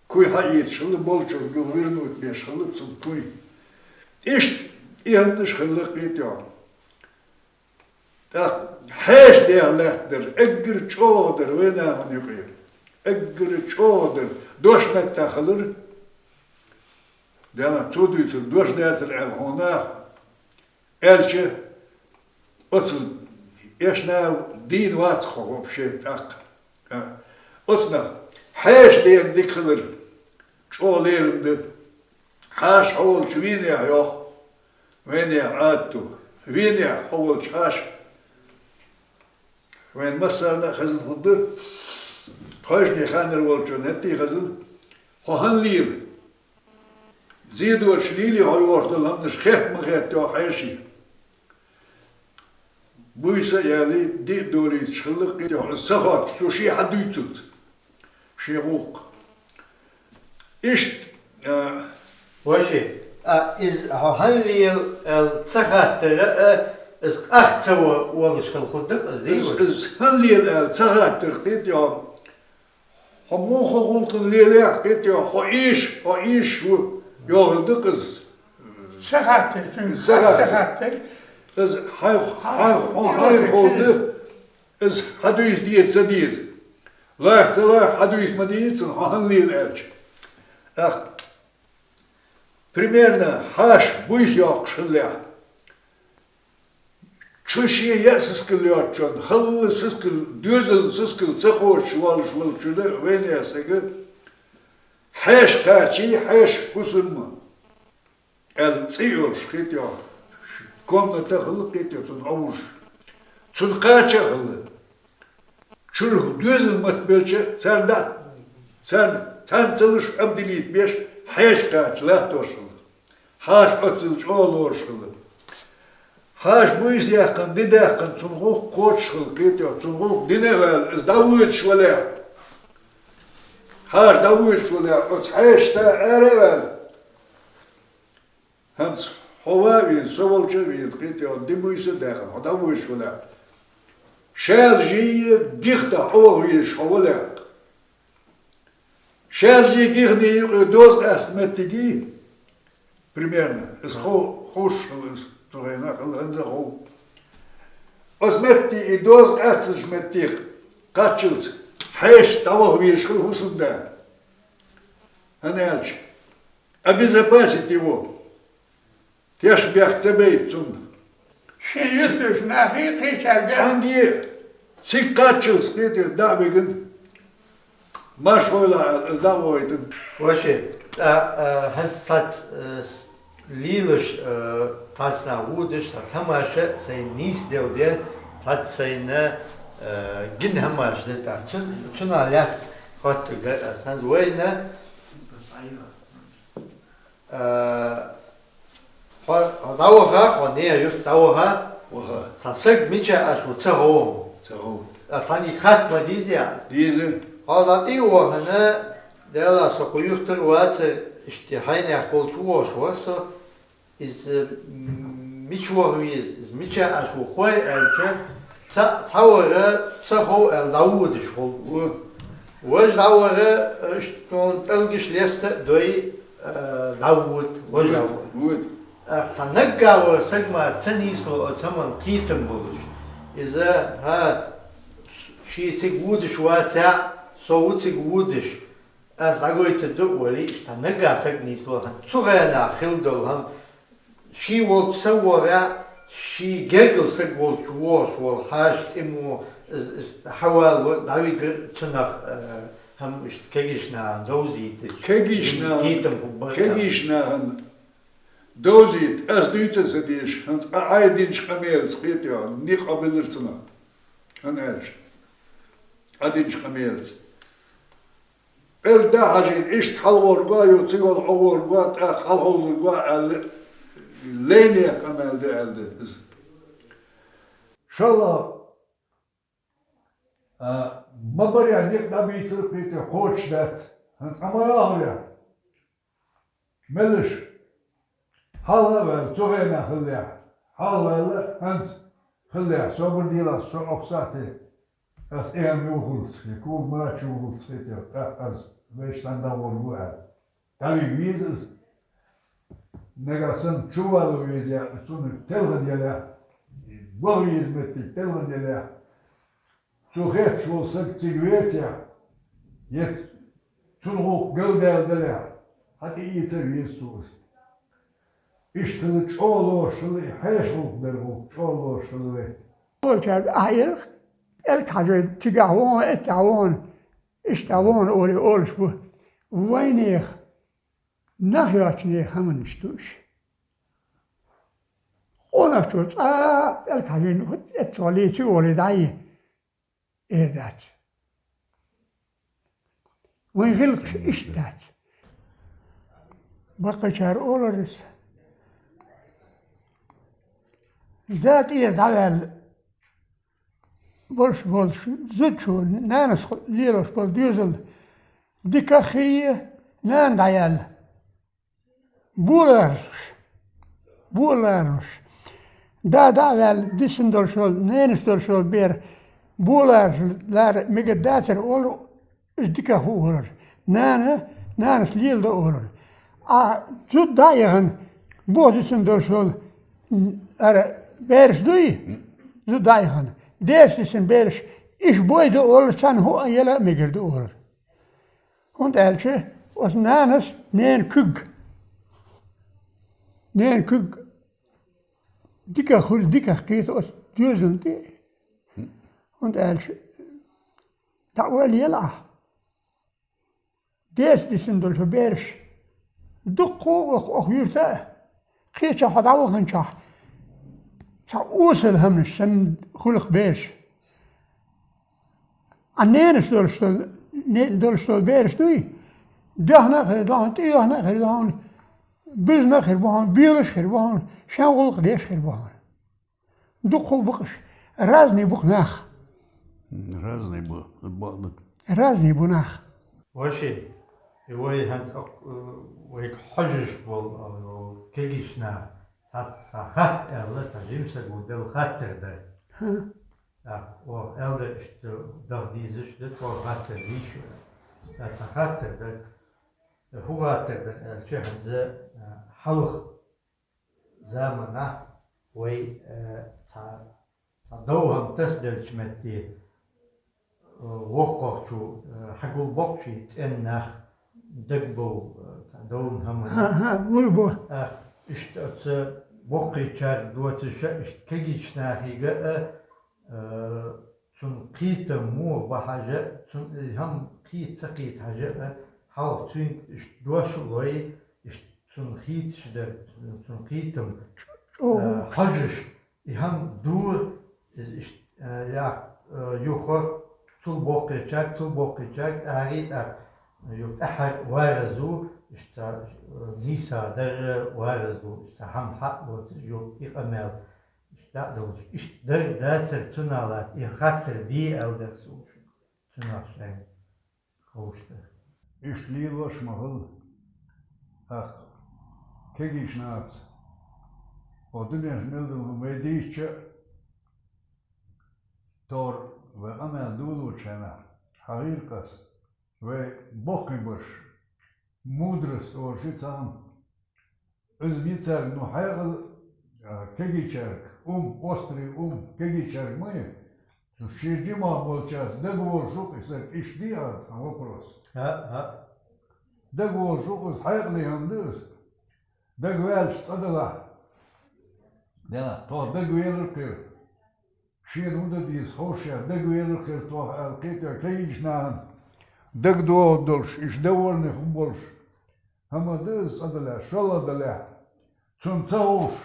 куй хьаэцаш хилла, болчуьра гуьгӀу вернуть беш хилла цунна куй. Иштта и хӀуманаш хилла, кхетий хьо. ТӀаккха хьеша дехьа лаьттадар, эггара чӀогӀа дар вайн нахана юкъера. Эггара чӀогӀа дар. Дош меттахь хилар. Дела, цо дуьйцура, дош дацара аьлла хьуна наха. Аьлча, оцу эшна дийна вац хьо вообще тӀаккха. А, оцу наха хьеша дена дика хилар, чӀогӀа лерина ду. Хьаша хьо волчу вийнехь йоху, вийнехь Ӏадату, вийнехь хьо волчу хьаша. Вайн массарна а хезна хӀума ду, тхойшинна ханнара волчунна хӀетте а хезна, хьо хӀана лела? Зен доцуш лелий хьо йохуш долу хӀуманаш хетта ма хетта йоху хьеший? Буьйса а ялий, диъ долуьйтуш хилла кхетий хьо, ца хоттуш, цо шен хьан дуьйцуц шен гӀуллакх. Иштта, а, Ваше, а, иза хьо хӀана лела аьлла ца хаттара, а, иза къахка ца во-, волуш хилла хӀума ду-кх иза, дий, иза, вай? Иза хӀана лела аьлла ца хаттара, кхетий хьо, хьо муха гӀуллакхана лелахь, кхетий хьо, хьо эша, хьо эша ву, йохур ду-кх иза. Ца хаттара, цуьнга ца хаттара. Иза хьайн, хьайн, хьайн хьайра хьо ду, иза хьан дуьйцу деза, ца деза. Лаьхьа ца лаьхьа, хьан дуьйцу ма деза цунна, хьо хӀана лела аьлча. Ах, примерно, хьаша буьйса йоккхуш хиллехь, чу шен яа сискал йоцучунна, халла сискал, доьзална сискал ца кхочуш волуш волчунна вайна ясага, хьеша кхачий, хьеша хӀусамма аьлла цӀе йолуш, кхетий хьо, комната хилла, кхетий хьо, цунна Ӏовжуш. Цунна кхача а хилла. Чуьра доьзал мацбелча, царна дӀа, царна, царна ца луш, обделить беш, хьеша кхача латтош хилла. Хьаша оццул чӀогӀа лоруш хилла. Хьаша буьйса яьккхина, ди даьккхина, цунна гӀуллакх кхочуш хилла, кхетий хьо, цунна гӀуллакх дина а ваьлла, иза дӀавоьдуш валехь, Кхаж дӀавуьйшуш вале, оцу хьешашта ара а ваьлла. ХӀанз хьо ван а вийна, со волча а вийна, кхетий, хьо ди буьйса а даьккхина, хьо дӀавуьйшуш вале. Шаьлжий гихтахь хьо ваха везаш хьо вале. Шаьлжий гихний юкъе доза къаьста меттигий, примерно, иза хов-, ховш хилла иза, цу хенахь хилла, хӀанз а хов. Оцу метте и доза къаьстачу метте кхаччалц хьешаца дӀаваха везаш хилла хӀусамда. ХӀана аьлча, обезопасить его. Тешнабехк ца байта цунна. Шен юьрташ нахий кхечара бен. Цхьаьнгге цига кхаччалц кхетий дӀа а вигина, марш войла аьлла, иза дӀа а войтина. Ваше, ткъа, а, хӀанз цхьацца, а, с-, лелаш, а, цхьацца нах водаш, цхьацца хӀамаш а сайна нийса делла деза, цхьацца сайна, а, гина хӀамаш деза. Цун-, цунах лаьцна хоттург дара ас. ХӀанз вайна, а, Хьо, хьо дӀаваха, хьо нехан юрта дӀаваха. Ваха. Цхьа саг мича Ӏаш ву ца хов. Ца хов. Ткъа цхьаьнгге хатта ма дезий? Деза. Хьо дӀа тӀе а вахана, Дела, со кху юьртара вац, иштта хьенех волчу вогӀуш вара со. Иза, м, мича ваха веза, иза мича Ӏаш ву хой аьлча, ца, цхьавар ца хов аьлла дӀаводаш хилла. Ву. Важа дӀавар, иштта пӀелгаш леста а дой, а, дӀавода, важа дӀавода. Вода. А, цхьа наггахь вара саг мара ца нийсло оцу хӀаман кхетам болуш. Иза, хӀа, шен цига водаш вацахь, со ву цига водаш. Ас дӀагойтур ду олий, иштта наггахь саг нийсло хӀан. Цу хенахь хилла долу хӀан, шен волчу ца вогӀехь, шен гергара саг волчу вогӀуш волу хьаша тӀе мо, из, из, хьавалавар, дӀавигар цунах, э, хӀан иштта кегийчу нахана довзийтира. Кегийчу нахана, кегийчу нахана довзийта, ас дуьйцур ца дезаш, хӀанз Ӏа, Ӏай динчу къамелаца кхетий, некъ къобаллира цунах. ХӀана аьлча, Ӏа динчу къамелаца. Эл дӀахьажийна, иштта хьалхоргва, ю цига хьалхоргва, тӀаккха хьалховзаргва аьлла, лайнех къамел ду аьлла ду иза. Шалла, а, ма барехь некъ дӀабийцар кхетий кхочуш дац, хӀанз къа ма йохьалехь. Мелаш, хьалха а ваьлла, цу хенахь хиллехь, хьалха ваьлла, хӀанз хиллехь, собар делахь, со окху сахьте. Ас тӀехьа юхалц, я кога мача юхалц хетар, тӀаккха ас вешан цхьаьна дӀагӀур ву аьлла. ДӀавига веза ас. Нагахь санна чувалла веза, цунна телхина елахь, ваха веза меттиг телхина елахь, цо хетташ волу саг цига вецахь, я цунна гӀуллакх галдаьлла далахь, хьан тӀеэца а веза цо ас. Иштта хилла чӀогӀа лоруш хилла, и хьеша гӀуллакх дара гӀуллакх, чӀогӀа лоруш хилла вай. Олчара ахьа елха, пӀелг хьажийна, цигахь вон, эццахь вон, иштта вон олий олуш бу. Вайнех, нах йоцчу нехан хӀаманаш ду уьш. Къонахчо цкъа пӀелг хьажийна, хӀуьтту эццахь лийча а олий дӀайи. Эр дац. Вайн гӀиллакхаш иштта дац. Баккхийчара олура иза. Да тӀера дӀаваьлла болуш болчу зудчо нанас лелош болу доьзал дикаххий, нана дӀаяьлла. Боларнаш. Боларнаш. Да дӀа а ваьлла, дисина долуш волу, ненас долуш волу бер боларнаш лара мегар дацара олу, иза диках ву олура. Нана, нанас леладо олура. А зуда дӀа а яхана, боху дисина долуш волу, ара, бераш дуй? Зуда дӀа а яхана. Деса дисина бераш, иша бойдо олура, царна хӀуъа яла а мегар ду олура. ХӀунда аьлча оцу нанас ненан куьг, ненан куьг диках хуьлу, диках кхета оцу доьзална тӀе. ХӀунда аьлча дӀа ойла ела ахьа. Деса дисина долу бераш дуккха а ваха, оха юьрта а, кхечахьа дӀаваханчохь, цхьа осал хӀаманаш санна хуьлу-кх бераш. А ненас долуш долу, не-, долуш долу бераш дуй? Доьхна а хир ду хьуна, тӀеоьхна а хир ду хьуна, буьзна а хир бу хьуна, боьлуш а хир бу хьуна, шен гӀуллакх деш а хир бу хьуна. Дуккха а бу-кх уьш. Разный бу-кх нах. Разный бу, бакъ ду. Разный бу нах. Ваши, и вай хӀанз ак-, э, вайга хьожаш бола, э, кегийча наха цхьа, цхьа хатта аьлча, цхьа жимсаго дала хаттар дар. ХӀа. ТӀаккха оаха аьлар иштта даха дезаш да, тхо хаттар дийша. ТӀаккха цхьа хаттар дар. Э, фу хаттар дар аьлча, хӀанз, э, хьалха заманахь вай, э, цхьа, цхьа дов-хӀама тасаделча метте, э, воккхагӀчо, э, хьагулбоккху ший цӀен нах дагабовла, э, цхьа довна хӀама. ХӀа-хӀа, гулбу. А, иштта оцу боккхийчаьрга доцуш а, иштта кегийча нахийга а, э, цунна кхетам мо бан хьажа, цунна и хӀама кхета ца кхета хьажа, хьалха цуьнга иштта дош а лой, иштта цунна хийташ дар, цунна кхетам, чӀогӀа, э, хьожаш, и хӀама дора, иза иштта, э, я, э, юха цул боккхийчаьрга, цул боккхийчаьрга, ари тӀаккха юха тӀаьхьара варазу, иштта, э, нийса дар варазу, иштта хӀама хьа а доцуш, юха и къамел иштта дӀа а долуш, иштта дар дацара цунах латта, и хаттар де аьлла дара суна шуьга, цунах шайна ховшта. Иштта лелош ма хилла. ТӀаккха кегийча нахаца, хӀо дуьненчу мел долу вай дийцча а, тор вай къамел долучу хенахь, хьан гӀийракхас, вай боккхийбарш, мудрость олуш ю цхьа хӀума. Иза ма ю цаьрга, ну, хьекъал, а, кегийчаьрга, ум, острый ум кегийчаьрга ма ю. Цу шен жимах болчаьрца дагаволуш ву-кх и стаг, иштта дийр ду хьан вопрос. ХӀаъ, хӀаъ. Дагаволуш ву-кх иза, хьекъале хӀума ду иза. Дагаваьлча цӀа далахь. Да, тхох дагавелар кхера. Шена хӀун дан деза ховшех дагавелар кхера тхох аьлла кхетий, кегийчу нахана дагадогӀур долуш, иштта доварний хӀума болуш. ХӀама ду иза цӀа далахь, шолгӀа далахь. Цунна ца ховш,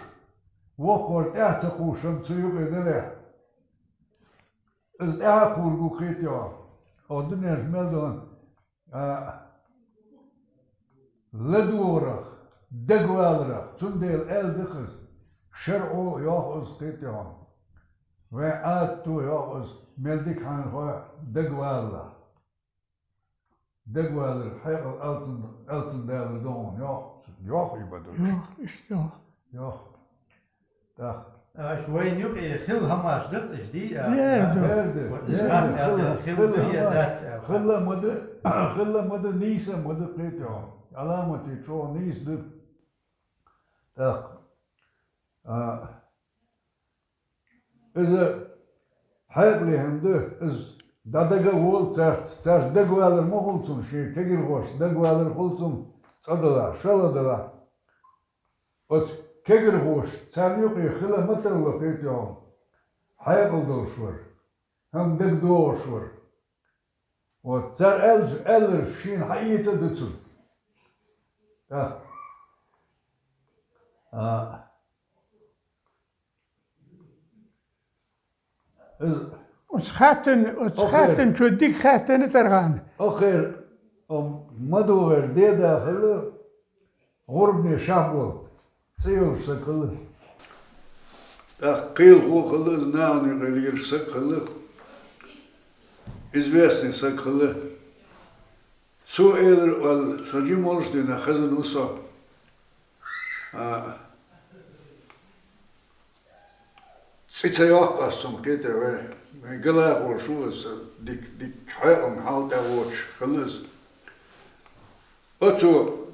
воккхавар тӀаьхьа ца кхувш, хӀама цу юкъе далахь. Иза тӀаьхьа кхург ву кхетий хьо. Оха дуьненчу мел долу, а, ладогӀарах, дагаваларах, цундела аьлла ду-кх иза, шарӀо йоху иза кхетий хьо. Вайн Ӏадато йоху иза, мел дика хьайна хой дагавалалахь. Дагавалар, хьекъал алцан, алцан далар ду хьуна, йоху, йоху и бан ду. Йоху, иштта йоху. Йоху. ТӀаккха. Аша вайна юкъе хилла хӀамаш дакъа иштта дий, а? Дер ду. Дер ду. Вот иза хилла, хилла, хилла хӀама дац, а? Хилла ма ду, хилла ма ду, нийса ма ду кхетий хьо. Ӏаламате чӀогӀа нийса ду. ТӀаккха. А, иза хьекъале хӀума ду, иза дӀадага а волу цаьрца, цаьрца дагавалар ма хуьлу цунна, шен кегирхошца дагавалар хуьлу цунна, цӀа далахь, шолгӀа далахь. Оцу кегирхоша царна юкъе хила ма тарло кхетий хьо, хьекъал долуш вара, хӀама дагадогӀуш вара. Вот, цара аьллачу, аьлларш шена хьаэца а ду цунна. ТӀаккха. А. Иза. Оцу хаттарна, оцу хаттарна чу дика хаттарна царгӀана. Окхера, ам, ма догӀера деда хилла, ГӀурбане Шахболат цӀе йолуш саг хилла. ТӀаккха кхелахо хилла иза, нахана юкъе лелаш саг хилла. Известный саг хилла. Цо элира аьлла, со жима волуш дийнахь хезна ву со. А, цӀе ца йоккху ас цунна кхетий, вай, вайн галахоша ву аса, дика, дика хьекъална хьал тӀехь воцуш хилла иза. Оцо,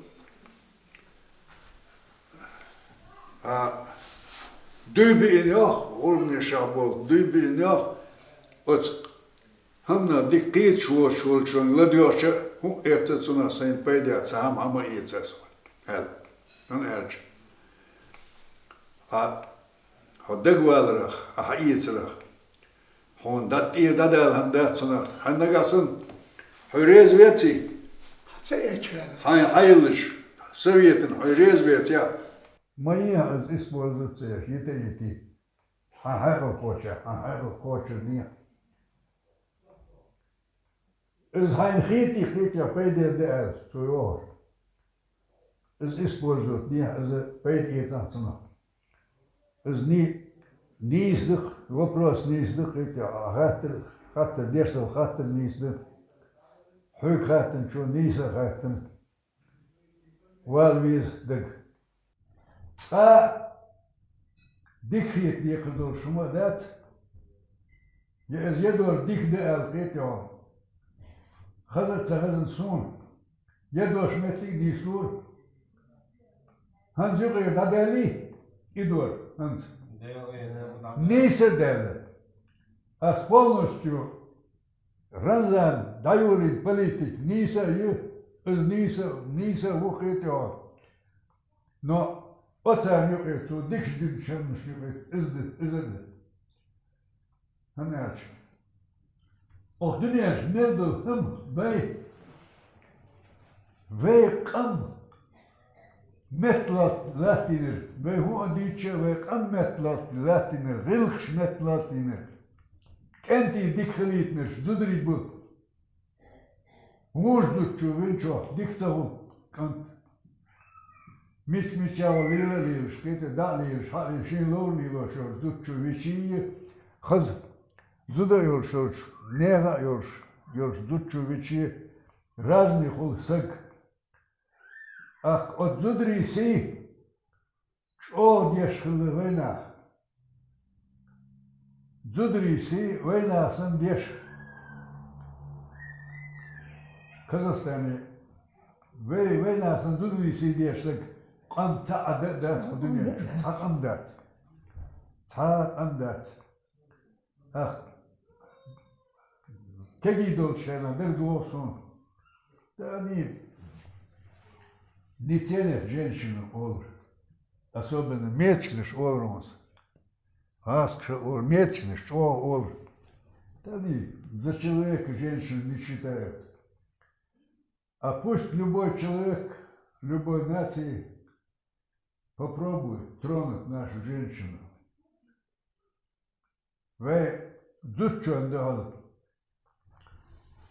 а, дуй биъна йоху, ГӀурбане Шахболата дуй биъна йоху, оцу хӀаманах дика кхеташ воцуш волчунна ладоьгӀча а, хӀун эцна цунах сайна пайда цхьа хӀама хьа ма эца ас, аьлла. ХӀунда аьлча, хьан, хьо дагаваларах, хьан хьаэцарах, хьуна дӀа тӀера дӀадала хӀама дац цунах. Хьан нагахь санна, хьо реза веций? Ца эцвелла. Хьайн хьаеллачу советана хьо реза веций? Ма ехьа иза использовать ца еш, йита а йитий. Хьан хьекъал кхочехь, хьан хьекъал кхочург дехьа. Иза хьайна хетий, хетий, пайда де аьлла, цо йохуш. Иза использовать дехьа, иза пайда эцахь цунах. Иза ни-, нийса ду-кх, вопрос нийса ду-кх, хетий, а хаттар, хаттар, деш долу хаттар нийса ду. хьоьга хаьттинчо нийса хаьттина. Вала веза дага. Цкъа дика хета декхар долуш хӀума а дац. Я иза я дора дика да аьлла кхетий хьуна. Хаза а ца хазна суна. Я дош меттиг а нийслора. ХӀанз юкъера дӀадаьллий и дора хӀанз? Нийса а даьлла. Ас полностью Рамзан дӀайолийна политик нийса а ю, иза нийса, нийса а ву кхетий хьуна. Но оцарна юкъе цо дикаш дина шернаш юкъе иза ду, иза а ду. ХӀана аьлча, оха дуьненаш мел долу хӀума вай, вай къам метта латтийнарг, вай хӀун а дийцча, вай къам метта латтийнарг, гӀиллакхаш метта латтийнарг, кӀентий дика хилийтинарш зударий бу. Вуж зудчо винчохь дика ца хуьлу кӀант. Мича-мича ван лела а лелаш, кхетий, дӀа а лелаш, хьаъ а шен ловр лелош йолу зудчо вичий, хаза зуда а йолуш йолчу, нехан а йолуш, йолчу зудчо вичий, разный хуьлу саг. ТӀаккха оцу зударийн сий чӀогӀа деш хилла вайнах. Зударийн сий вайнах санна деш. Казахстане вай, вайнах санна зударийн сий деш саг къам цхьа а дац кху дуьнен чу. Цхьа къам дац. Цхьа а къам дац. Ах, кегий долчу хенахь дерг воху суна. Да они не ценят женщину, олу. Особенно мечканаш олу хьуна. Аскаша олу, мечканаш чӀогӀа олу. Да они за человека женщину не считают. А пусть любой человек, любой нации попробует тронуть нашу женщину. Вай зудчунна дуьхьал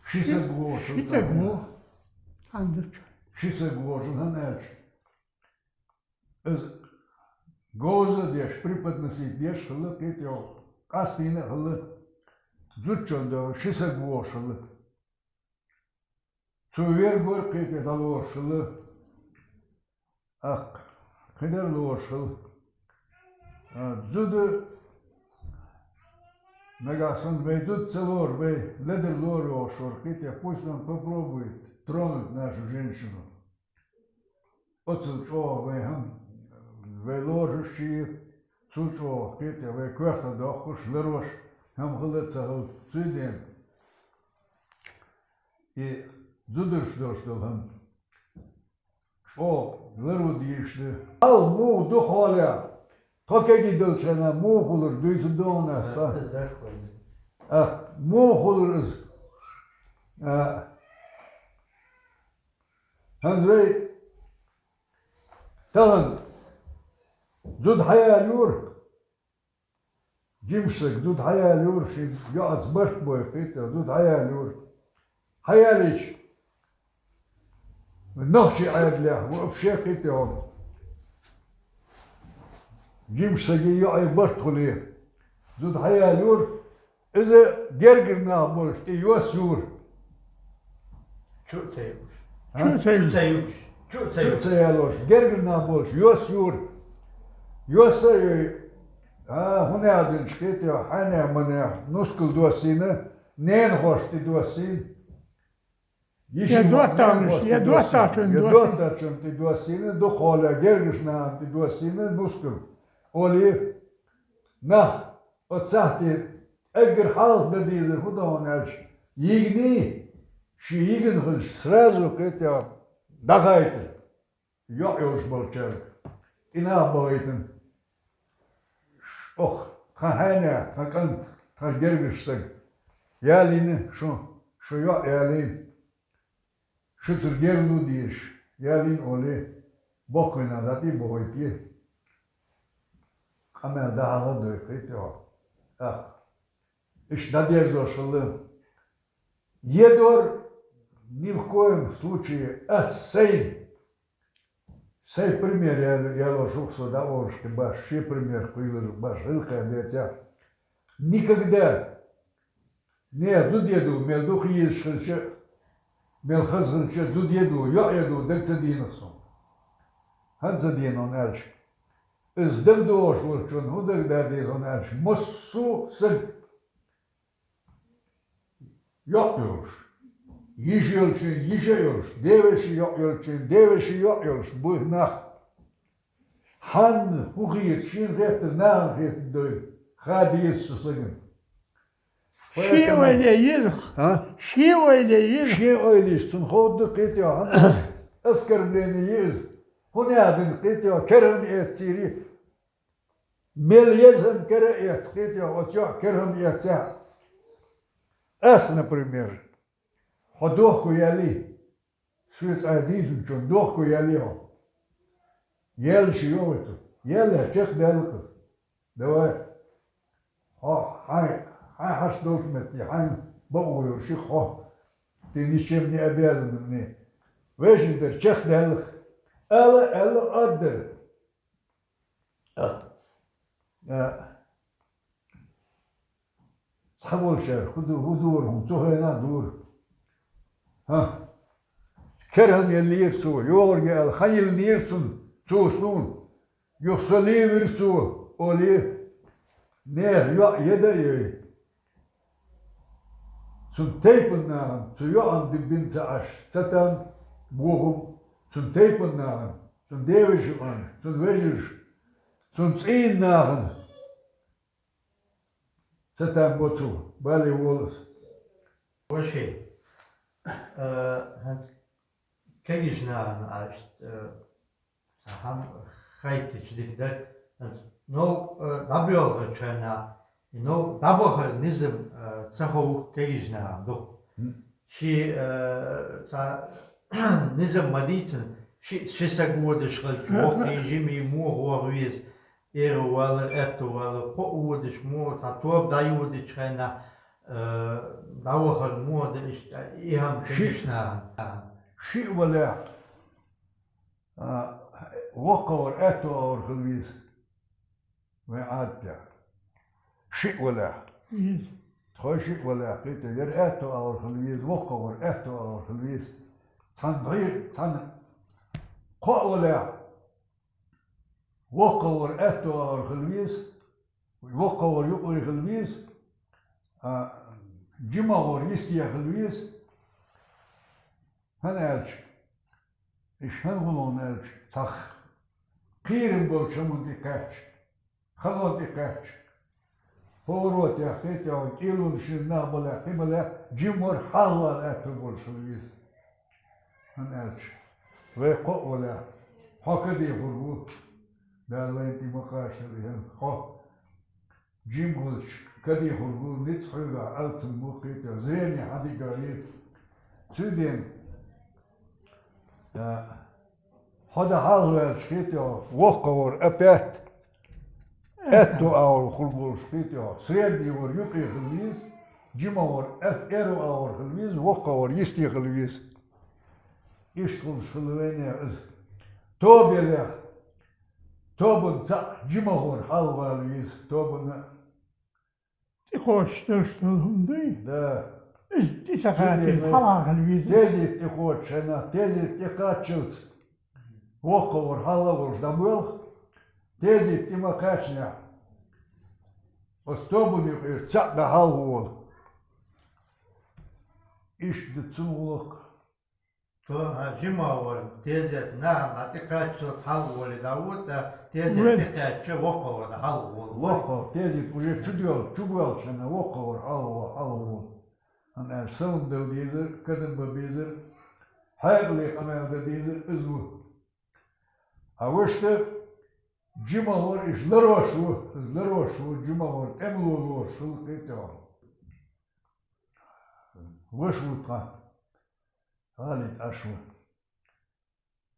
ши саг вогӀуш ву. Ши саг ву. Хьан зудчо? Ши саг вогӀуш ву, хӀана аьлча, иза говза а деш, преподносить деш хилла, кхетий хьуна, къастийна а хилла, зудчунна дуьхьал ши саг вогӀуш хилла. Цо верг вара, кхетий, дӀалоруш хилла. Аккха, кхидӀа а лоруш хилла. А, зуда нагахь санна вай зуда ца лору, вай ледара лору йогӀуш вара, кхетий, пусть он попробует тронуть нашу женщину. Оццул чӀогӀа вай хӀама, вай лоруш а, цул чӀогӀа, кхетий, вай коьрта доккхуш, ларош хӀама хилла а ца хилла, цундела и зударш долуш долу хӀама чӀогӀа ларван дийш ду. Хьал муха ду хьолехь? Тхо кегий долчу хенахь муха хуьлура дуьйцур ду хьуна аса. А, муха хуьлура иза? А, хӀанз вай тахана зуда хьаяьлла юра? Жимчу сага зуда хьаяьлла юра, шен йоӀаца барт бой, кхетий, зуда хьаяьлла юра. Хьаялийча, нохчийн Ӏадатехь вообще, кхетий хьуна, жимчу сагийн йоӀийн барт хуьлий. Зуда хьаяьлла юра, иза гергара нах болчу тӀе йос юра. Чу а ца юуш. А? Чу а ца юуш. Чу а ца юуш. Чу а ца юуш. Чу а ца ялош. Гергара нах болчу йос юра. Йос а йой, а, хӀун аьлла динчу, кхетий, хьенех-манех нускал доссийна, ненахошна тӀе доссийна. Йишин я доттагӀнаш, ненахошна я тӀе доссийна. ДоттагӀчунна я доссийна. ДоттагӀчунна тӀе доссийна, дукха хьолехь гергарчу нахана тӀе доссийна нускал. Олий, нах оцу сахьте эггара хьалха дан дезар хӀун ду хьуна аьлча, йигний, шен йигна хилча, сразу, кхетий, дӀахайтар йоӀ йолуш болчаьрга, тӀе нах бахийтина. Ох, тхан хьенех, тхан кӀант, тхан гергарчу сага ялийна шун, шун йоӀ ялийна. Шуьцара герга лу дезаш, ялийна олий, боккхийна дӀатӀе а бохуьйтий, къамел дӀахьалха а дой, кхетий хьо. ТӀаккха иштта дӀадерзош хилла. Едор ни в коем случае ас сайн, сайн пример ял-, ялош ву-кх со дӀаолуш кхин баш, шен пример кхуьйлур баш, гӀиллакхе децахь. Никогда. Не, зуда ду, мел ду хезаш хилча, Мел хаза хилча зуда е ду, йоӀ е ду, дага ца дийнахь суна. ХӀана ца дийнахь аьлча, иза дагадогӀуш волчунна хӀун дагадогӀу аьлча, массо а саг йоӀ йолуш, йиша йолчун йиша йолуш, девешин йоӀ йолчун девешин йоӀ йолуш бу нах. Хьанна хӀун хета, шена хетар, нахана хетар дойла, ха деза цу сагана. Шен ойла еза. А? Шен ойла еза. Шен ойла еза, цунна ховду кхетий хьан оскорбление еза. ХӀун яхадина кхетий, керан эццийри. Мел еза кара эц кхетий, оцу йоӀ керан эццехь. Ас, например, хьо дохко яли. Соьца дийзначунна дохко яьлла хьо. Яьлла ши йогӀуьйту. Яьлла чекхдаьлла-кх иза. Давай. Хьо, хьайн, хьайн хьашт долчу метте, хьайн бакъо йолуш хьо. Ты ничем не обязан мне. Вешин дара чекхдаьлла-кх. Ала, аьлла, ад дара. А. А. Цхьаболчара хӀун ду-, хӀун дора хьуна, цу хенахь дора. ХӀа? Кара хӀана еллера цо, йогӀург аьлла, хьан йиллинера цунна, цо суна? Юха со левира цо, олий, нехан йоӀ еда а йой. Цунна тайпана нахана, цу йоӀана диббина ца Ӏаш, ца там, бохам, цунна тайпана нахана, цунна девешин къана, цунна вежарша, цунна цӀийнан нахана. Ца там бо цо, бале волу аса. Ваши, э, хӀанз кегийчу нахана аьлча, э, цхьа хьан хайтича дика дара, хӀанз нов, э, дӀабоьлхучу хенахь, и нов дӀабахар низам, э, ца хов кегийчу нахана дукха. Ши, э, цхьа низам ма дийцина, ши, ши саг водуш хилча, воккхий, жимий, муха ваха веза, эро валар, аьтто валар, кхоъ водуш, муха цхьа тоба дӀайодучу хенахь, э, дӀавахар муха дара иштта, и хӀама ши-, кегийчу нахана. Шиъ валехь, а, воккхавар аьтто агӀор хила веза. Вайн Ӏадатехь. Шиъ валехь. Мгм. Тхо шиъ валехь, кхетий, яра аьтто агӀор хила веза, воккхавар аьтто агӀор хила веза. Цхьана дӀе-, цхьана кхоъ валехь, воккхавар аьтто агӀор хила веза, воккхавар юкъе хила веза, а, жимагӀор йисте хила веза. ХӀана аьлча, иштта хӀун хилла аьлча, цхьа кхерам болчу хӀуманна тӀе кхаьчча, халонна тӀе кхаьчча, хӀора тӀехь, кхетий, кӀелонаш йина нах балехь, кхин балехь, жима вар хьалхавала аьтто болуш хила веза. ХӀана аьлча, вай кхоъ валехь, хьо кадехур ву, Дала вайна тӀе ма кхаччалц, хьо. Жима волчу кадехур ву, ницкъ хьоьгахь алсам ву, кхетий, зрение хьан дика йир. Цуьнан, а, хьо дан хьалхаваьлча, кхетий, воккхавар опять аьтто агӀор хила волуш, кхетий, средний вар юкъе хила веза, жима вар эр-, эро агӀор хила веза, воккхавар йисте хила веза. Иштта хуьлуш хила вайнех иза. Тоба елехь, тобанна цхьаъ жимагӀор хьалхавала веза, тобанна. ТӀекхочуш долуш долу хӀума дуй? Да. Иза тӀе ца кхаччалц хьалха хила веза. Тезет тӀекхочуш хенахь, тезет тӀекхаччалц воккхавар хьалха а волуш дӀабоьлху, тезет тӀе ма кхаьчнехь, оцу тобанна юкъера цхьаъ дӀа хьалха волу. Иштта ду цунна гӀуллакх. То, а, жима вар, тезет нахана тӀекхаччалц хьалха волий дӀавоьду, тезет тӀекхаьчча, воккхавар хьалха волу. Воккхавар, тезет уже чу доьлху, чу боьлхучу хенахь, воккхавар хьалха, хьалха волу. ХӀана аьлча салам дала дезар, кадам бан безар, хьекъале къамел дан дезар иза ву. А вуьшта жима вар, иштта ларош ву, иза ларош ву, жима вар, тӀемало лоруш хила кхетий. Ваша ву тхан. Халид Ӏаш ву.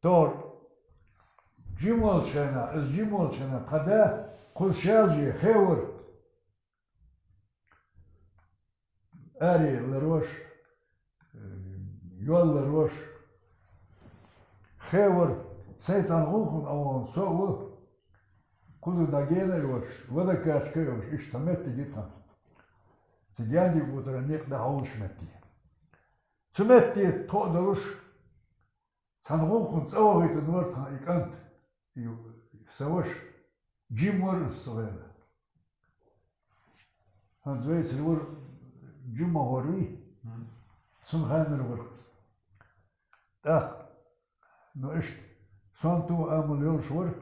Тор. Жима волчу хенахь, иза жима волчу хенахь, тхан да кхуза шаьлже хевар. Аре ларош, йол ларош. Хевар, сайн цхьана гӀуллакхана Ӏован со а ву, кхуза дӀагена а йоцуш, вада каьчка а йоцуш, иштта цхьа меттиг ю тхан. Цига Яндиг бутара некъ дӀахьовлуш метте. Цу метте тхо а долуш, цхьана гӀуллакхана цӀа вахийтина вара тхан и кӀант, и са ваша, Джим вара иза цу хенахь. ХӀанз вайцара вара Джим ма вара вий? Мгм. Цунна ханнара вара хаза. ТӀаккха, ну, иштта, сонта а амал йолуш вара.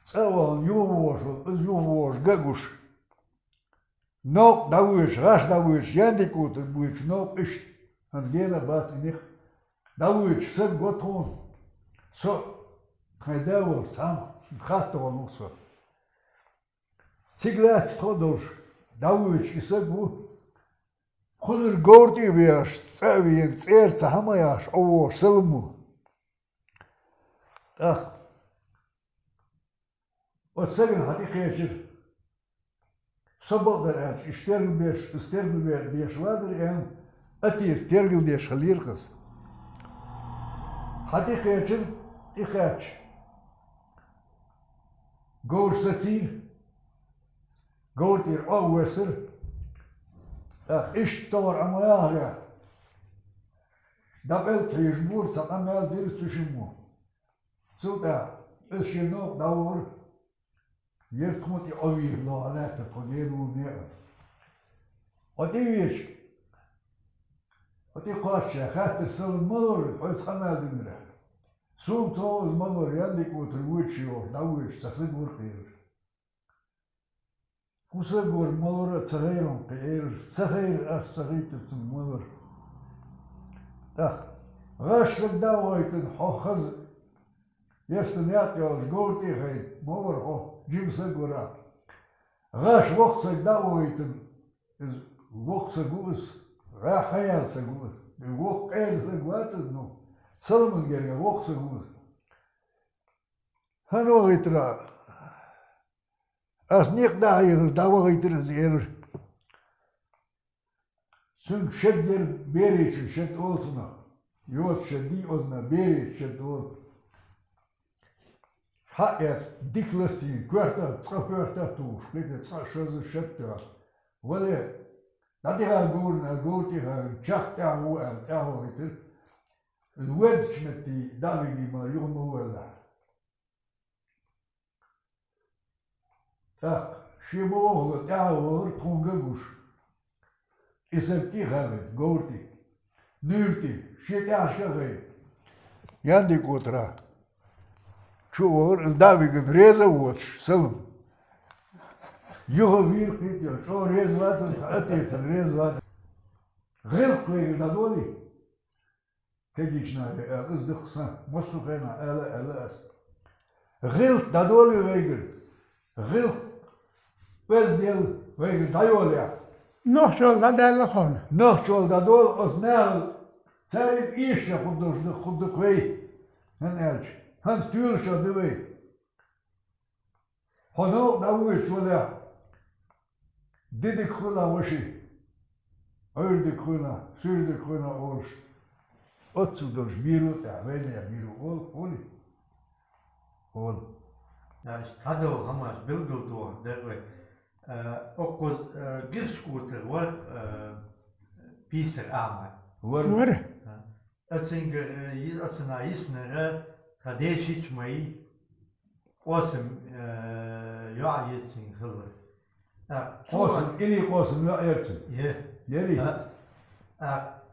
ЦӀа а вахана, юха вогӀуш вара, иза юха вогӀуш ган а гуш. Новкъа дӀавоьдуш, гӀаш дӀавоьдуш, Яндикутар воьдуш, новкъа иштта. ХӀанз гена а бац и некъ. ДӀавоьдуш саг го тхуна. Со, тхайн да волчу цхьамма хатта ван ву со. Цига лаьцна тхо а долуш, дӀавоьдуш и саг ву. Кхузара говра тӀе а вехаш, цӀа а веана, цӀера цхьа хӀума а яхаш, ӀовогӀуш Салам ву. ТӀаккха оцу сагана хьан тӀе кхечира. Со бакъдерг аьлча, и стергал беш, и стергал бе-, беш вазар аьлла, атеца тергал деш хилира хаза. Хьан тӀе кхечира, тӀе кхаьчча, говр сацийра, говр тӀера Ӏо а воьссира. ТӀаккха иштта товар Ӏа ма яхьарехь, дӀакъелта хьежа бора, цхьа къамел дира цу шиммо. Цул тӀаьхьа иза шен новкъа дӀавахара, яра тхуна тӀе Ӏовийр ло, хьан лаьттара тхо дена ву некъа. Ӏо тӀе веача, Ӏо тӀе кхоччехь, хаьттира Салам, ма лора, хьоьца къамел динарехь. Суна ца хов иза ма лора, Яндикутар воьдуш йохуш, дӀавоьдуш, цхьа саг вара кхерар. ХӀун саг вара, ма лора, ца хевра кхерар, ца хевра, ас ца хийтира цунна ма лора. ТӀаккха гӀаш саг дӀа а вахийтина, хьо хаза, ястан якъ йолуш, говра тӀе а хайна, ма вара хьо, жима саг вара. ГӀаш воккха саг дӀа а вахийтина, иза воккха саг ву иза, гӀа хьаяьлла саг ву иза. И воккха къера саг вац иза, ну, Саламан гергара воккха саг ву иза. ХӀана вахийтира? Ас некъ дӀа а хьехаш, дӀавахийтира иза, элира. Цуьнга шед яра, беречун шед олу цунах. Йоцу шед дий, оцунах беречун шед олу. Хьаэцна, дика ластийна, коьрта а, цкъа коьрта а тухуш, кхетий, цкъа шозза шед тоьхна. Вале, дӀатӀехьа говрана, говра тӀехьа, чах тӀаьхьа ву аьлла, тӀаьхьа вахийтира. Иза воьдучу метте дӀа а вигий ма, юха ма ву аьлла. ТӀаккха шен бохула тӀаьхьа вахара тхуна ган гуш. И саг тӀе а хаьвина, говра тӀе, нуьйра тӀе, шен тӀаьхьашка а хайна. Яндикутара чу а вахара, иза дӀа а вигина, реза а воцуш, Салам. Юха вийра кхетий, чӀогӀа реза вацара, тхан атецана реза вацара. ГӀиллакх вайгара дӀадолий? Кегийчу нахе аьлла, иза ду-кх сан, массо а хенахь ала а аьлла ас. ГӀиллакх дӀадолий вайгара? ГӀиллакх, оьзда яла вайгара дӀайолаехь? Нохчалла дӀадаьлла хьуна. Нохчалла дӀадолу оцу нахал, цаьрга эшачех хӀун долуш ду, хӀун ду-кх вай? ХӀунда аьлча, хӀинца тоьлуш а ду вай. Хьо новкъа дӀавоьдуш валехь, де дика хуьлда, ваши, Ӏуьйре дика хуьлда, суьйре дика хуьлда олуш, оццул долуш бийр ву тӀехь, вайнех бийр ву олу, олий? Олу. Аша цхьадолу хӀуманаш билгалдохур дара вай. Э, оккхуза, э, Гихчкутара вара, э, Писар Ахьмад. Вара. Вара. Э, Оцуьнгара, э, йи-, оцунах йиснарг тхан дешича ма йий, Къосам, э, йоӀ яра цуьнан хилларг. ТӀаккха цо Къосам, Ӏили Къосам йоӀ яра цуьнан? Е. Яра? А, а.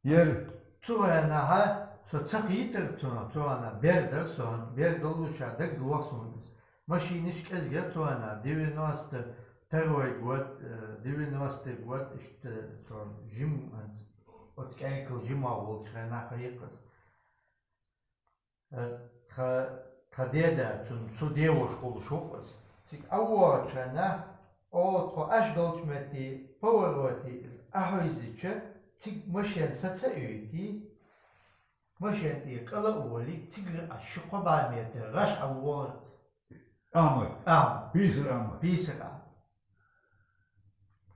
Яра. Цу хенахь со ца кхийтира цунах, цу хенахь бер дара со, бер долуш дагадогӀу суна иза. Машинаш кӀезиг яра цу хенахь, девяносто второй год, э, девяностый год, иштта, э, цо жим, э, оцу кӀайкхал жима волчу хенахь хьекхаза. Э, тха, тха деда, цуьнан цу девош хуьлуш ву-кх иза. Цига Ӏа вогӀучу хенахь, оха тхо Ӏаш долчу метте, повороте иза Ӏа хьуьйзича, цига машен саца а оьйтий, машен тӀера кӀала а волий, цигара Ӏа ши-кхо бӀе метр гӀаш Ӏа вогӀура иза. Ахьмад. Ахьмад. Писар Ахьмад. Писар Ахьмад.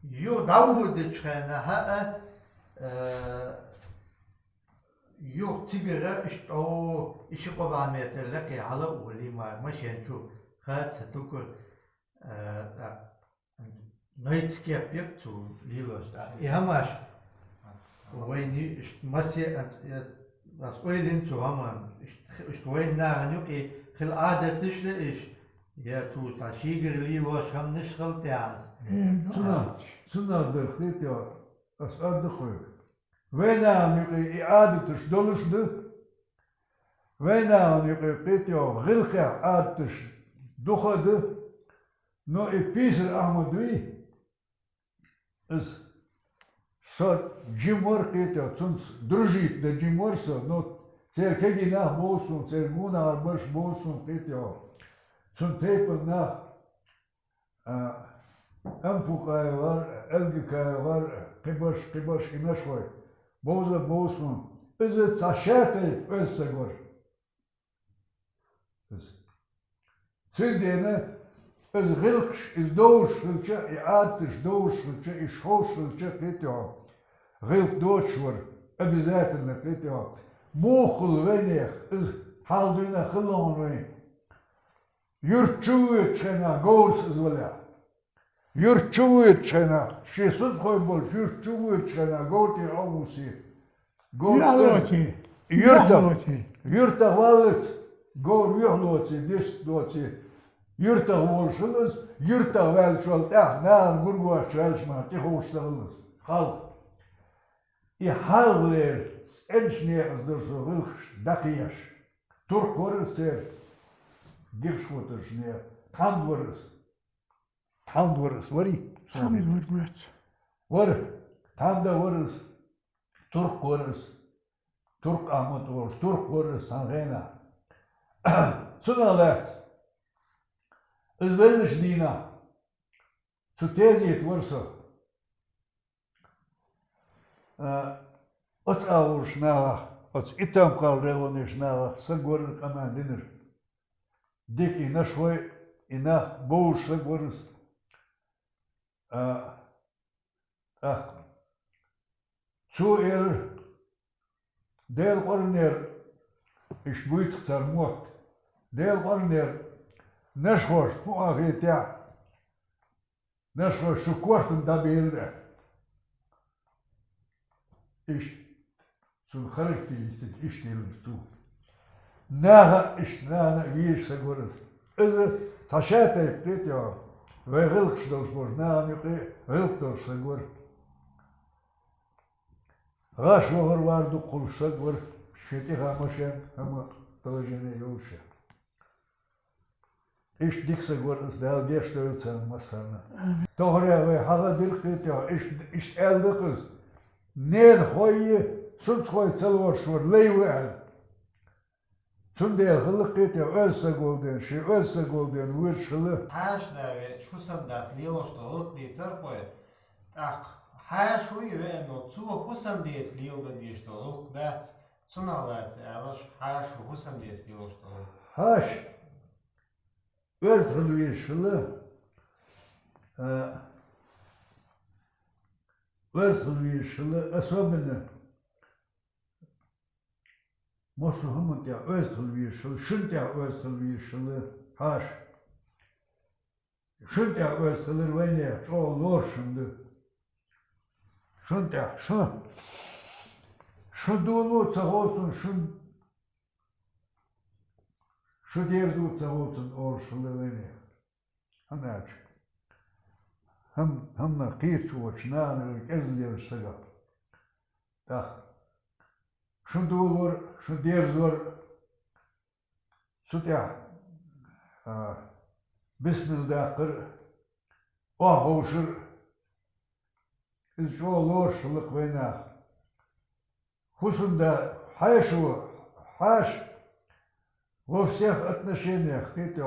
Юха дӀавуьдучу хенахь а, э, юха цигара иштта, о, и ши-кхо бӀе метр лакхе хьала а волий мара машен чу, хаа ца тукура, э, тӀаккха. Найц кеп яра цо лелош, тӀаккха и хӀамаш. Вайна иштта массе а, я, ас ойлина цу хӀаман, иштта, иштта вайна нахана юкъе хила Ӏадаташ да иш, я цу цхьа шийгара лелош хӀаманаш хила тӀехьа ас. Э, Цунах, цунах дар хетё, ас аргда хьоьга. Вайна нахана юкъе и Ӏадаташ долаш да, вайна нахана юкъе хетё, гӀиллакхех Ӏадаташ дукха а да, но и Писарев Ахьмад вий, из со жима вар хетё, цунца дружить дан жима вар со, но церан кегий нах бовза сона, церан гонахара бараш бовза сона хетё. Цун тайпан нах, а, Ампукаев вар, Элгикаев вар, кхыбараш, кхыбараш и нашхой. Бовза, бовза сона. Из цхьа шатайпа оьзда саг вар. Из. Цундела из гӀиллакхаш, из довш хилча, и Ӏадаташ довш хилча, и шовш хилча, кхетё, гӀиллакх доцуш вар, обязательно, кхетё. Муха хул вайнех, из хьалха дуьйна хилла хьуна вайн. Юрта чу воьдучу хенахь говрас из валехь. Юрта чу воьдучу хенахь, шен сунтхой болчу юрта чу воьдучу хенахь говра тӀера Ӏовуссий. Говр Юьхь лоций. Юьртах. Юьхь лоций. Юьртах валлалц, говр юьхь лоций, дис доций. Юьртах волуш хилла из, юьртах ваьллачул тӀаьхьа нахана гургош ваьлча ма тӀеховш ца хилла из. Хьалха. И хьалхалера цӀеначу некъаца дара со гӀиллакхаш дӀакхехьаш. Туркх вара из церан гихаш вотарш не, тхьамда вара из. Тхьамда вара из, варий? Тхьамда вара, вац. Вара, тхьамда вара из, туркх вара из, Туркх Ахьмад волуш, туркх вара из цхьана хенахь. Цунах лаьцна, из веллачу дийнахь, цу тезета вара со. А, оцу агӀорш нахах, оцу итам кхалла регӀонеш нахах саг вара къамел динарг. Дика и нашхой, и нах бовзуш саг вара из. А, тӀаккха цо элира, Делан къорнера, иштта буьйцу цара мотт, Делан къорнера, нашхошна хӀун а хетехь, нашхой шу кортана дӀабелира. Иштта цуьнан характеристика иштта елира цо. Наха а иштта, нахана а везаш саг вара из. Иза цхьа шатайпа кхетий, вайн гӀиллакхаш долуш болчу нахана юкъе гӀиллакх долуш саг вара. ГӀаш вахар вар дукха хуьлуш саг вара, шен тӀехь машен, хӀума, положение йолуш. Иштта дика саг вара иза, Дала гечдойла царна массарна. Амин. Тохара вай хьагӀ а дира кхетий, иштта, иштта аьлла дакъаза. Ненахой, сунтхой ца лоруш вара, лай ву аьлла. Цундела хилла кхетий, оьзда саг волу ден, шен оьзда саг волу ден вуьйш хилла. Хьаша да веача, хӀусамдац лелош долу гӀиллакх дийцара кхой. ТӀаккха хьаша вуй веана, цо хӀусамдеца леладан дезаш долу гӀиллакх дац, цунах лаьцна алаш, хьаша ву хӀусамдеца лелош долу гӀиллакх. Хьаша оьзда хила везаш хилла, а, оьзда хила везаш хилла, особенно массо а хӀуманна тӀехь оьзда хила везаш хилла, шуна тӀехь оьзда хила везаш хилла, хьаша. Шуна тӀехь оьзда хилар вайнех чӀогӀа лоруш хӀума ду. Шуна тӀехь, шун, шун долу ца ховцун, шун, шун дерзо ца ховцун олуш хилла вайнех. ХӀунда аьлча хӀам-, хӀаманах кхеташ воцуш нахана вай кӀезиг лелаш сагах. ТӀаккха шун долор, шун дерзор, цу тӀехь, а, бисмилла даккхар, охьаховшар, иза чӀогӀа лоруш хилла-кх вайнах. ХӀусамда хьаша, хьаша во всех отношениях кхетий,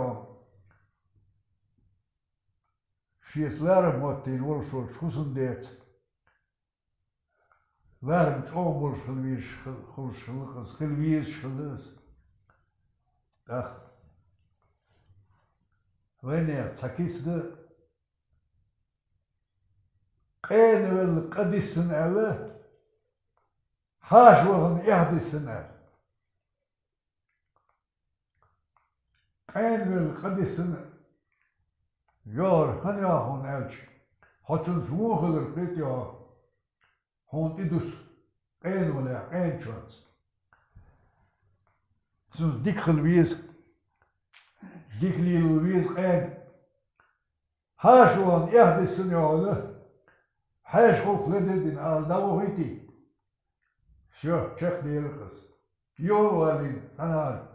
шеца ларам моттийна волуш волчу хӀусамдеца ларам чӀогӀа болуш хила везаш хил-, хуьлуш хилла-кх иза, хила везаш хилла иза. ТӀаккха вайнех цхьа кица дан, къена велла къа диссина аьлла, хьаша вахана эхь диссина аьлла. Къена велла къа диссина йогӀур хӀунда йогӀу хьуна аьлча, хьо цуьнца вон хилар кхетий, хьуна тӀедуссу. къена валехь, къена чонца. Цунца дика хила веза, дика лело веза къена. Хьаша вахана эхь дисина йогӀана, хьаша гӀуллакх ледедина, ала дӀавахийтий? Всё, чекхдера-кх из. Юха валийна, цхьанахьа.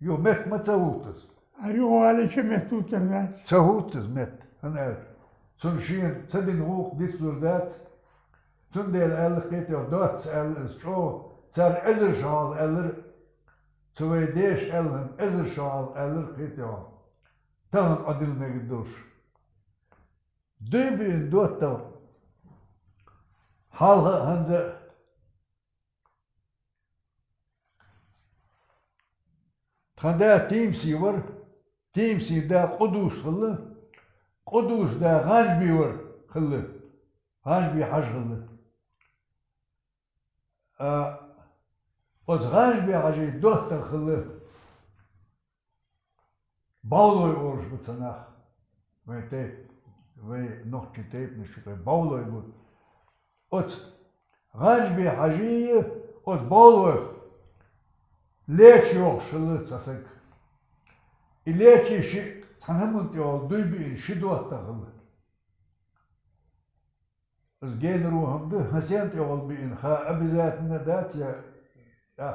Юха метта ма ца хӀутту из. А юха валийча метта хӀуттур дац. Ца хӀутту из метта, хӀана аьлча цунна шена ца дина гӀуллакх дицлур дац. Цундела аьлла-кх, кхетий хьона, доцца аьлла из чӀогӀа. Цара эзар шо хьалха аьллар, цу вай деша аьлла, эзар шо хьалха аьллар, кхетий хьона, тахана Ӏодилла мегаш долуш. Дуй биъна доттагӀа хьалха а, хӀанз а. Тхан да Тиймсий вара, Тиймсийн да Къудус хилла, Къудусан да ГӀанжби вара, хилла, ГӀанжби-Хьажа хилла. А, оцу ГӀанжби-Хьажин доттагӀа хилла. Бавлой олуш бу цу нах. Вай тайп-, вай нохчийн тайпанаш чу тӀе Бавлой бу. Оцу ГӀанжби-Хьажий, оцу Бавлойх леча йохуш хилла цхьа саг. И лечий шиъ цхьана хӀуманна тӀехула дуй биъна ши доттагӀа хилла. Иза генара хӀума ду, хӀан сенна тӀехула биъна, ха обязательно дац я, а?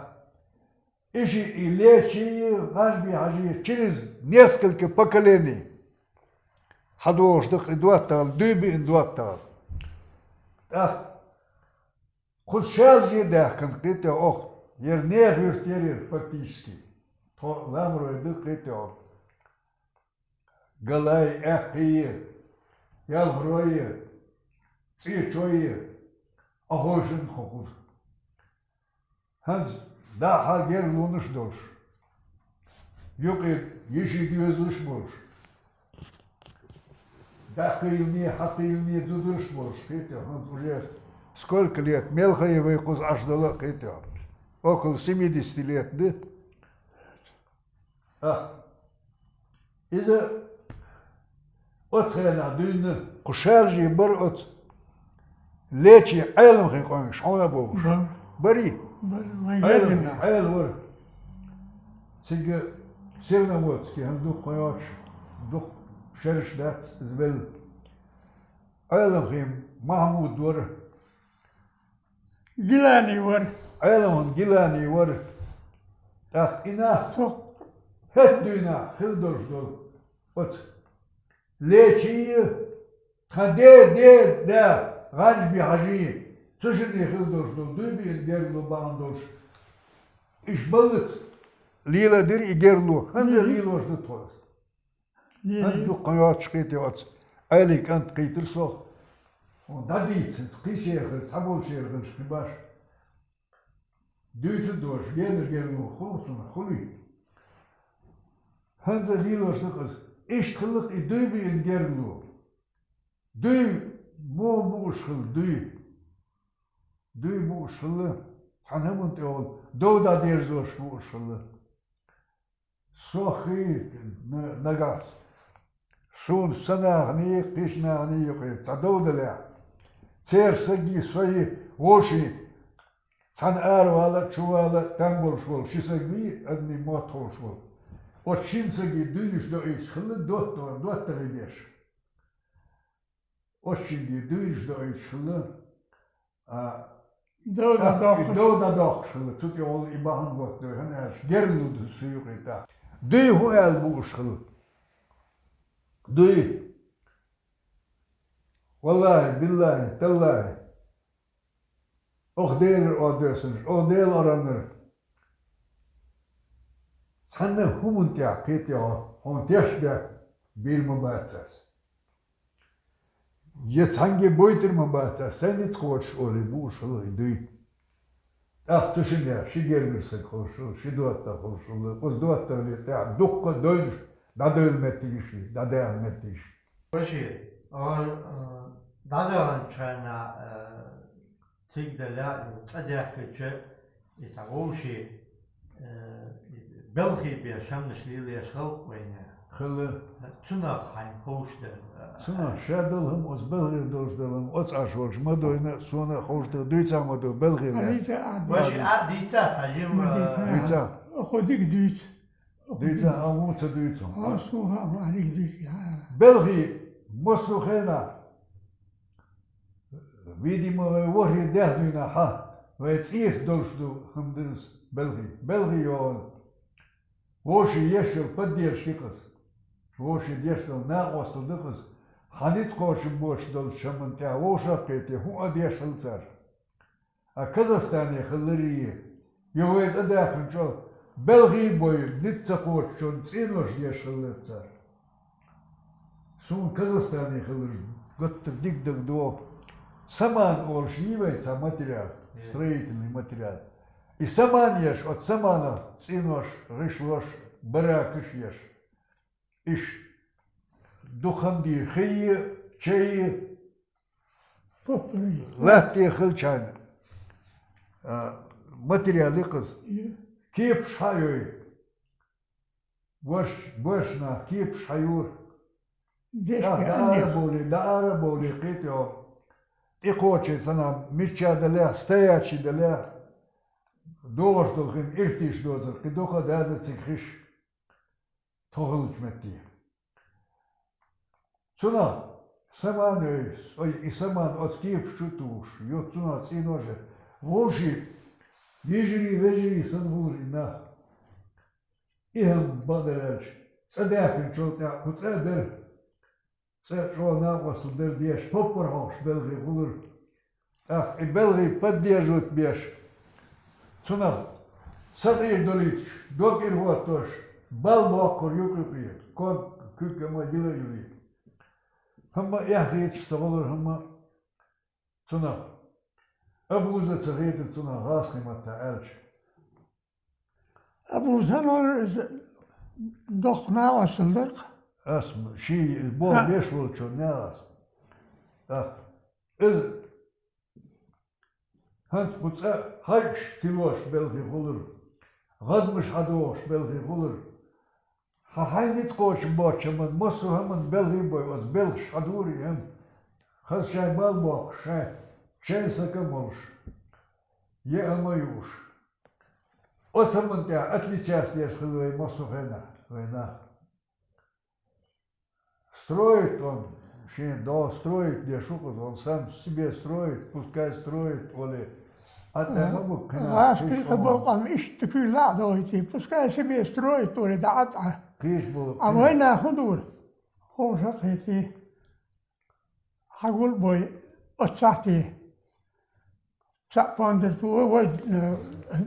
И шиъ, и лечий, ГӀанжби-Хьажий через несколько поколений хьадогӀуш ду-кх и доттагӀал, дуй биъна доттагӀал. ТӀаккха кхуза шалжий даьккхина, кхетий хьона, оха, яра нехан юрт яра яра фактически. Тхо ламарой ду, кхетий хьона. Галай, Аьккхий, Ялхарой, ЦӀечой, Ӏохойшина тхо кхуза. ХӀанз дӀахьа гергарлонаш долуш, юкъе йиши доьзалш болуш, дӀакхийлане, хьакхийлане зударш болуш, кхетий хьона, хӀанз уже сколько лет, мелхо а вай кхуза Ӏаш дала а, кхетий хьона, около семидесяти лет ду. А, иза оцу хенахь дуьйна кху шалжий бара оцу лечий Ӏеламхин къонгаш хьуна а бохуш. Бара. Барий? Бара, вайн Ӏеламхин, герга. Ӏела вара. Цига Серноводске, хӀанз дукха йоцуш, дукха шераш дац иза велла. Ӏеламхин Махьмуд вара. Гилани вара. Ӏеламхин Гилани вара. ТӀаккха и нах хӀетта дуьйнахь хилла долуш долу оцу лечий, тхан ден ден да ГӀанжби-Хьажий, цу шинна хилла долуш долу дуй биъна гергарло бахьана долуш. Иштта баллаца леладира и гергарло, хӀанз а лелош ду тхо. ХӀанз дукха йоцуш, кхетий хьона, оцу Ӏелин кӀант кхийтира сох. Хьуна дӀадийца, хӀинца кхин шера хилча, цхьаболчеран хилча кхин баш. Дуьйцур долуш, генара гергарло хуьлу цунах, хуьлий? ХӀанз а лелош ду-кх иза. Иштта хилла-кх и дуй биъна гергарло. Дуй муха бууш хилла, дуй? Дуй бууш хилла, цхьана хӀуманна тӀехула дов дӀадерзош бууш хилла. Сох хи-, на-, нагахь суна сан наханий, кхечу наханий юкъе цхьа дов далехь, церан сагий, сои, вовший, цхьаьна аравала а, чувала а там болуш волу ши саг вий, адамийн мотт хууш волу. Оцу шина сагий дуйнаш доуьйтуш хилла доттагӀа, доттагӀий беш. Оцу шингий дуйнаш доуьйтуш хилла, а, дов тӀаккха и дӀадоккхуш. Дов дӀадоккхуш хилла, цу тӀехула и бахьана готта дой, хӀана аьлча, гергарло ду цу юкъе тӀаккха. Дуй хӀун аьлла бууш хилла? Дуй. Валлахьи, биллахьи, таллахьи. Оха Делера охьадоьссинарш, оха Делан ораннара. Цхьанна хӀуманна тӀехь, кхетий хьона, хьуна тешнабехк бийр ма бац ас. Я цхьаьнгге бойтур ма бац ас, сайн ницкъ кхочуш олий бууш хилла и дуй. ТӀаккха цу шиннех ши гергара саг хуьлуш хилла, ши доттагӀа хуьлуш хилла, оцу доттагӀале тӀехь дуккха а девнаш, дӀадевлла меттигаш, дӀадаьхна меттигаш. Ваши, а, дӀадаханчу хенахь, а, цига делахь а, цӀа даьхкича, и цхьа вовший, а, белхий бен шамнаш лелаеш хилла-кх вайна. Хилла. Цунах хьайна ховш дара. Цунах ша долу хӀума, оцу белхи долуш долу хӀума, оцу Ӏаш волчу ма дуйна, сона а ховш дара, дуьйцахь ма ду, белхи лаьцна. Ваша а дийца цхьа жима. Дийца. Хьо дика дуьйцу. Дийца, а ву ца дуьйцу. Хьо суха а дика дуьйцу. Белхи, массо а хенахь. Видимо, вай вахе даьхнина хьа, вай цӀеца долуш ду хӀума динас белхи. Белхи йогӀу. Вовшийн еш йолу поддержка ю-кх иза. Вовшийн деш долу накъосталла ду-кх иза. Хьан ницкъ кхочуш боцуш долчу хӀуманна тӀехь вовшах а кхетий, хӀун а деш хилла цара. А Казахстане хилларий, я вай цӀа даьхкина чӀогӀа, белхи а бой, ницкъ ца кхочучунна цӀенош деш хилларца цара. Суна Казахстане хилларш гуттар дика дагадогӀу. Саман олуш йий вай цхьа материал, строительный материал. И саман еш, оцу саманах цӀенош, гӀишлош, баракаш еш. Иш дукха хӀума дийр, хи йий, чай йий, латта хилчахьана, а, материал ю-кх иза. Кепаш хьа а йой. Борш, борш нах кепаш хьа юра. ДӀа ара а бовлий, дӀа ара а бовлий, кхетий хьо. ТӀекхочий цхьана мичча далехь, стоячий далехь, догӀуш долу хин иртиш доцург, кхин дукха а даза цига хиш. Тхо хиллачу метте. Цунах саман йой, ой, и саман оцу кепаш чу а тухуш, ю цунах цӀенош а. Вовшийн йижарий, вежарий санна хуьлура и нах. И хӀума бакъдерг аьлча, цӀа даьхкинчул тӀаьхьа кху цӀа а дара. ЦӀа чӀогӀа накъосталла дара деш, поппар хьокхуш белхи хуьлура. ТӀаккха и белхи поддерживать беш, цунах сатӀийр долуьйтуш, дог ира хӀоттош, бал боккхура юкъ-юкъе, ког куьг а ма гила а юлий. ХӀумма а эхь хеташ ца хуьлура, хӀумма а цунах. Абуза ца хетара цунах гӀазкхийн маттахь аьлча. Абуза хӀун вара иза, доккха накъосталла дара-кх. Ас м-, ший боху беш волчунна ас. ТӀаккха иза хӀанз кху цӀа хьайгаш тилош белхи хуьлура, гӀазмаш хьадогӀуш белхи хуьлура. Хьан хьайн ницкъ кхочуш боцчу хӀуманна, массо а хӀуманна белхи а бой, оцу белхаш хьадора и хӀума. Хаза шайн бал боккхуш, шайн, шайн сака а молуш, еа а ма юуш. Оцу хӀуманна тӀехь отличаться деш хилла вай массо а хенахь, вай нах. Строит он, шен догӀу строить деш ву-кх иза, он сам себе строит, пускай строит, олий. Ӏа тӀе ма бу кхина, гӀазкхийн кхин а болу къам иштта куьйгалла а дохуьйтий, пускай себе строит, олий, дӀа Ӏа тӀе. Кхийча болу а вай нах хӀун дора? Ховша а кхетий. Хьагул а бой, оццахь те. Цхьаъ пондар тухий, вай, э,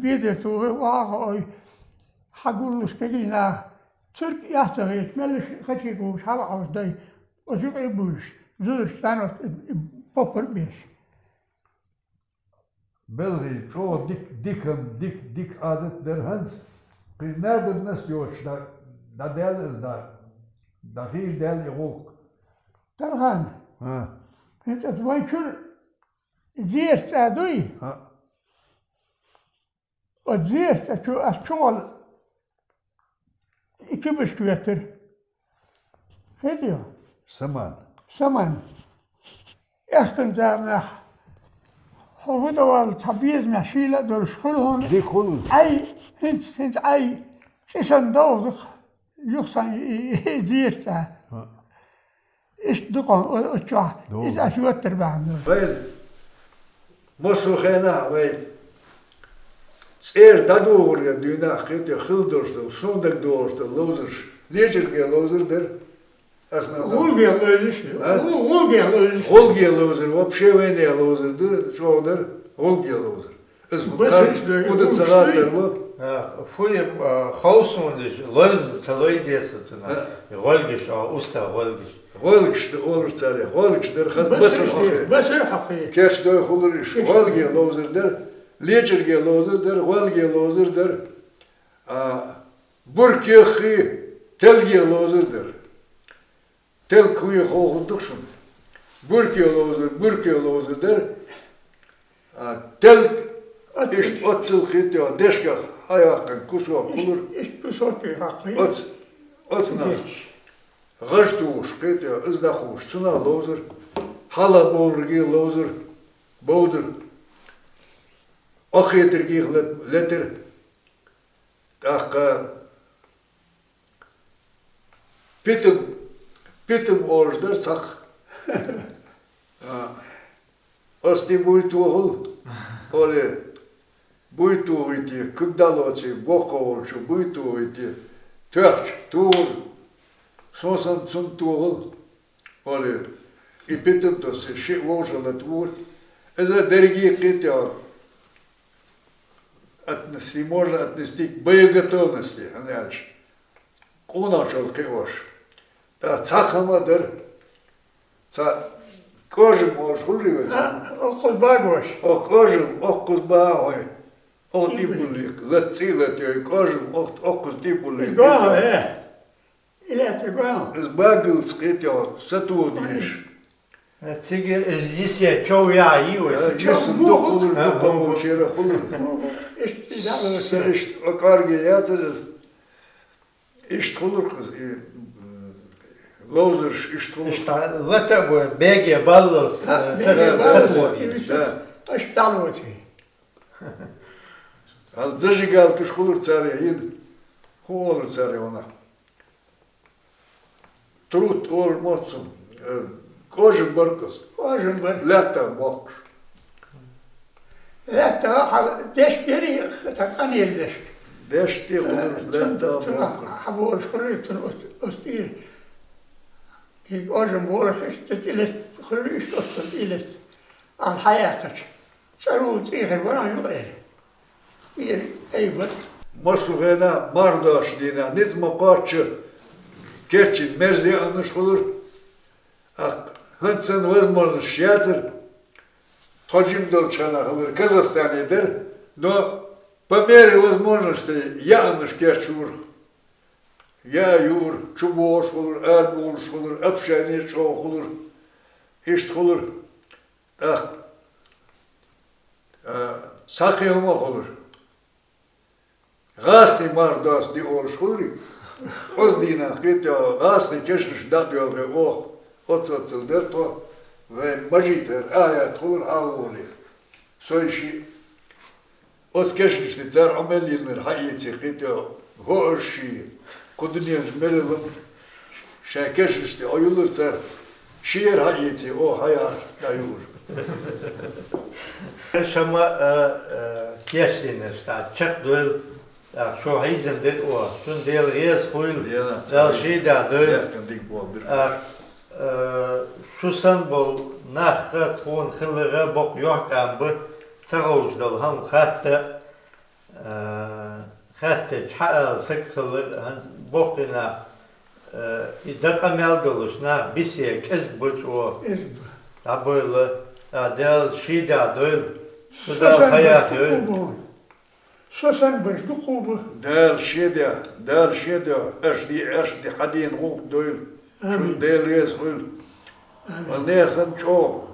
ведар тухий, ваха ой, хьагуллуш кегий нах, цуьрг эхь ца хеташ, меллаша хачий гуш, хьала Ӏовш дай, оцу юкъе а буьйлуш, зударш царна оцу и, и поппар а беш. Белхи чӀогӀа дик-, дикам, дик-, дика Ӏадат дара хӀанз, кхин наданнас йоцуш, дӀа-, дӀадаьлла иза, дӀа-, дӀахийра даьлла и гӀуллакх. Тархан. А. ХӀинца вайн чуьра Зерат цӀа дуй? А. Оцу Зерат цӀа чу ас чугӀал и кибаш хӀоьттира. Хетий хьо? Саман. Саман. Аьхкан заманахь хьо хӀун дан валла, цхьа безамехь шийла а долуш хуьлу хьуна. Дика хуьлу. Ӏай, хӀинца, хӀинца Ӏай цӀе санна довза-кх, юха санна и, и, и Зерат цӀа. А. Иштта ду-кх хьуна о-, оцу чохь. Ду. Иза ас хӀоьттар бахьана долуш. Вай, массо а хенахь вай цӀера дӀадугӀург дуьйна а кхетий хьо, хилла долуш долу, суна дагадогӀуш долу ловзарш, лечуьрге ловзар дара. Ас нах гӀулге ловзарш. А? ГӀу-, гӀулге ловзарш. ГӀулге ловзар, вообще вайна ловзар ду, чӀогӀа дара, гӀулге ловзар. Иза хӀун кху дан ца гӀаттар ло? А, фу я, а, ховсундаш, лой, ца лой деза цунах. А? ГӀолгаш, а, уста гӀолгаш. ГӀолгаш ду олуш цара, гӀолгаш дара, хаза басар хьокхий. Басар хьокхий. Кечдой хуьлура иш, гӀолге ловзар дара, лечуьрге ловзар дара, гӀолге ловзар дара. А, буркеххий, телге ловзар дара. Телг хӀун ю ховхур ду-кх шуна? Бурке ловзар, бурке ловзар дара. А, телг, иштта оццул хетий хьо, дешках хьаяккхина кусок хуьлура. Иштта кусок хьаккхий. Оц-, оцунах. ГӀаж тухуш, кхетий, из дӀахуш, цунах ловзар, хьалха бовларгех ловзар, бовдар, Ӏохетаргех лет-, летар. ТӀаккха питам, питам олуш дар цхьаккха. А, ас тӀе буй тохал, олий, буй тохийта, куьг дӀалоций, боккха волчу буй тохийта, тоьхча, тухар, сона санна цунна тохал, олий, и питам тосса шиъ вовшах латавора. Иза дерриге а кхетий, отнести, можно отнести к боеготовности, хӀана аьлча, къонахчалла кхиош. ТӀаккха цхьа хӀума дар. Цхьа кӀожам олуш хуьлура вай цхьа? А, оккхуза багош. О, кӀожам, оккхуза багахь. Оха тӀе а буллий, лат цӀий латайой, кӀожам, ох-, оккхуза тӀе а буллий. Иза гахьа, э? И лаьтта гахьа. Иза багалц кхетий, сатоха дезаш. Цига иза йисе чов яхьа йий вай? Э, йисам дукха хуьлура, дукха волчеран хуьлура. Иштта иза Са иштта кӀорге яцара иза. Иштта хуьлура-кх иза, и, м, ловзарш иштта хуьлура. Иштта лата а бой, беге баллалц, э, беге баллалц. Да. Аша дӀалоций. Хьал зажигалкаш хуьлура царех, хӀун олура царех ванах? Трут олура моццул, э, кӀожам бар-кх иза. КӀожам бар. Лаьттах боккхуш. Лаьттах хьал дешка ярий, тхан къинел дешка. Дешка тӀе хуьлура, лаьттах боккхура. Хьаболуш хуьлура цунна оцу, оцу тӀера. И кӀожам болаш иштта тӀелетта хуьлура, иштта оццул тӀелетта. Ахьа хьаяьккхича, цӀарула цӀий хир бара юкъера. И, ай, бара. Массо а хенахь марха доцучу дийнахь, ницкъ ма кхоччу, кечйина мерза яа хӀуманаш хуьлура. ТӀаккха хӀинца санна возможносташ яцара, тхо жима долчу хенахь хилар Казахстане дара, но по мере возможностей яа хӀуманаш кечйора. Яа юура, чубогӀуш хуьлура, арабовлуш хуьлура, общение чӀогӀа хуьлура, иштта хуьлура. ТӀаккха, а, цхьа кхин хӀума а хуьлура. ГӀазкхийн марха доцу ди олуш хуьлурий? Оцу дийнахь кхетий, гӀазкхийн кешнаш дӀа а доьлхий оха, оццул дара тхо, вайн мажитара ахьа яьтта хуьлура хьалаволий. Со а шиъ. Оцу кешнашна цара Ӏу мел йиллинарг хьаэций кхетий, хӀоаш ший, кху дуьненаш мел лам, шайн кешнашна Ӏу юллура цара, шера хьаэций, оха хьаяхьаш дӀаюура. Шама, а, а, кечдинарш, тӀаккха чекхдойла, тӀаккха шу хьийзина дерг оха, шуна Дела реза хуьйла, Дела Далла шийда дойла. Дехкан дика боху бирг. ТӀаккха, а, шу санна болу нах а тхуна хиларх а боккха йохкам бу, ца ховш долу хӀума хатта, а, хаьттича хьаала саг хилла, хӀинца боккхий нах, а, и дан къамел долуш нах бисе кӀезиг бу чӀогӀа. КӀезиг бу. ДӀабойла, а, Дала шийда дойла, шу Дала хьаяха йойла. Со санна барш дукха бу. Дала шеде, Дала шеде, аша де, аша де, хьан дена гӀуллакх дойла. Амин. Шуна Дела реза хуьйла. Амин. Вала нехан санна чӀогӀа.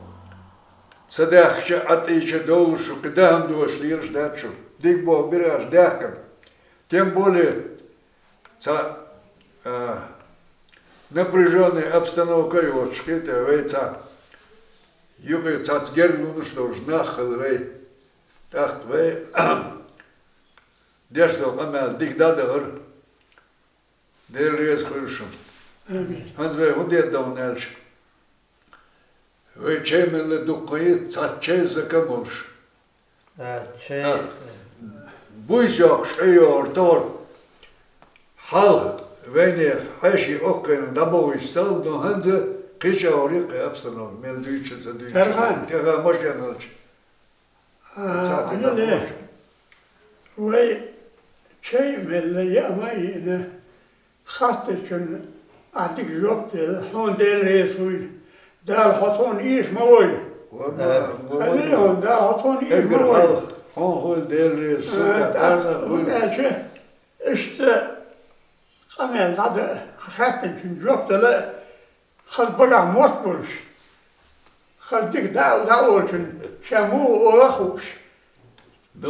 Ца даьхкича а, Ӏа тӀийча а довлуш шу, кхин дахана доцуш лелаш дац шу. Дика боху бираш даьхкина. Тем более, цхьа, а, напряжённая обстановка йоцуш кхетий вай цхьа. Юкъе цхьацца герга лунаш долуш нах хилла вай. ТӀаккха вай деш долу къамел дика дӀадахара. Дела реза хуьлда шуна. Амин. ХӀинца вай хӀун дийр ду аьлча, вай чай мелла дуккха йиц, цхьацца чай сака а молуш. А, чай. А, буйса йоккхуш, Ӏе йогӀур товр. Хьалха вайнехан хьеший оккхайна дӀабохуьйтуш ца хилла, но хӀинца кхин чӀогӀа ю кхин обстановка, мел дуьйцуш а, ца дуьйцуш а. Тархан. ТӀаьхьа машен хилча. А, Ӏа ца а тина Ӏа ле, вай чай а мелла, яа ма а йиъна, хаттарчунна ахь дика жоп делла, хьуна Дела реза хуьйла. Дала хьо тхуна ийша ма войла. Ва ма, ва ма. Хьуна Дала хьо тхуна ийша ма войла. Хьуна хуьйла Дела реза, суна тӀаккха хуьйла. ХӀунда аьлча, иштта къамел дӀадан, хаттарчунна жоп дала, хаза багахь мотт болуш, хаза дика дӀа а, дӀа а олучунна, ша муха ола а хууш.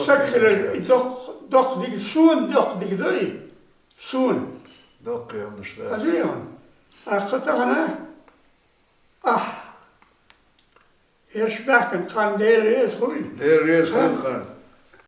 Саг хилар и доккха, доккха дика, суна доккха дика ду и, суна. Доккха хӀуманаш дац. Хаза ю хьуна. Ах, тахана, ах, ерш баьхкан, цхьана Дела реза хуьлда. Дела реза хуьлда, хан.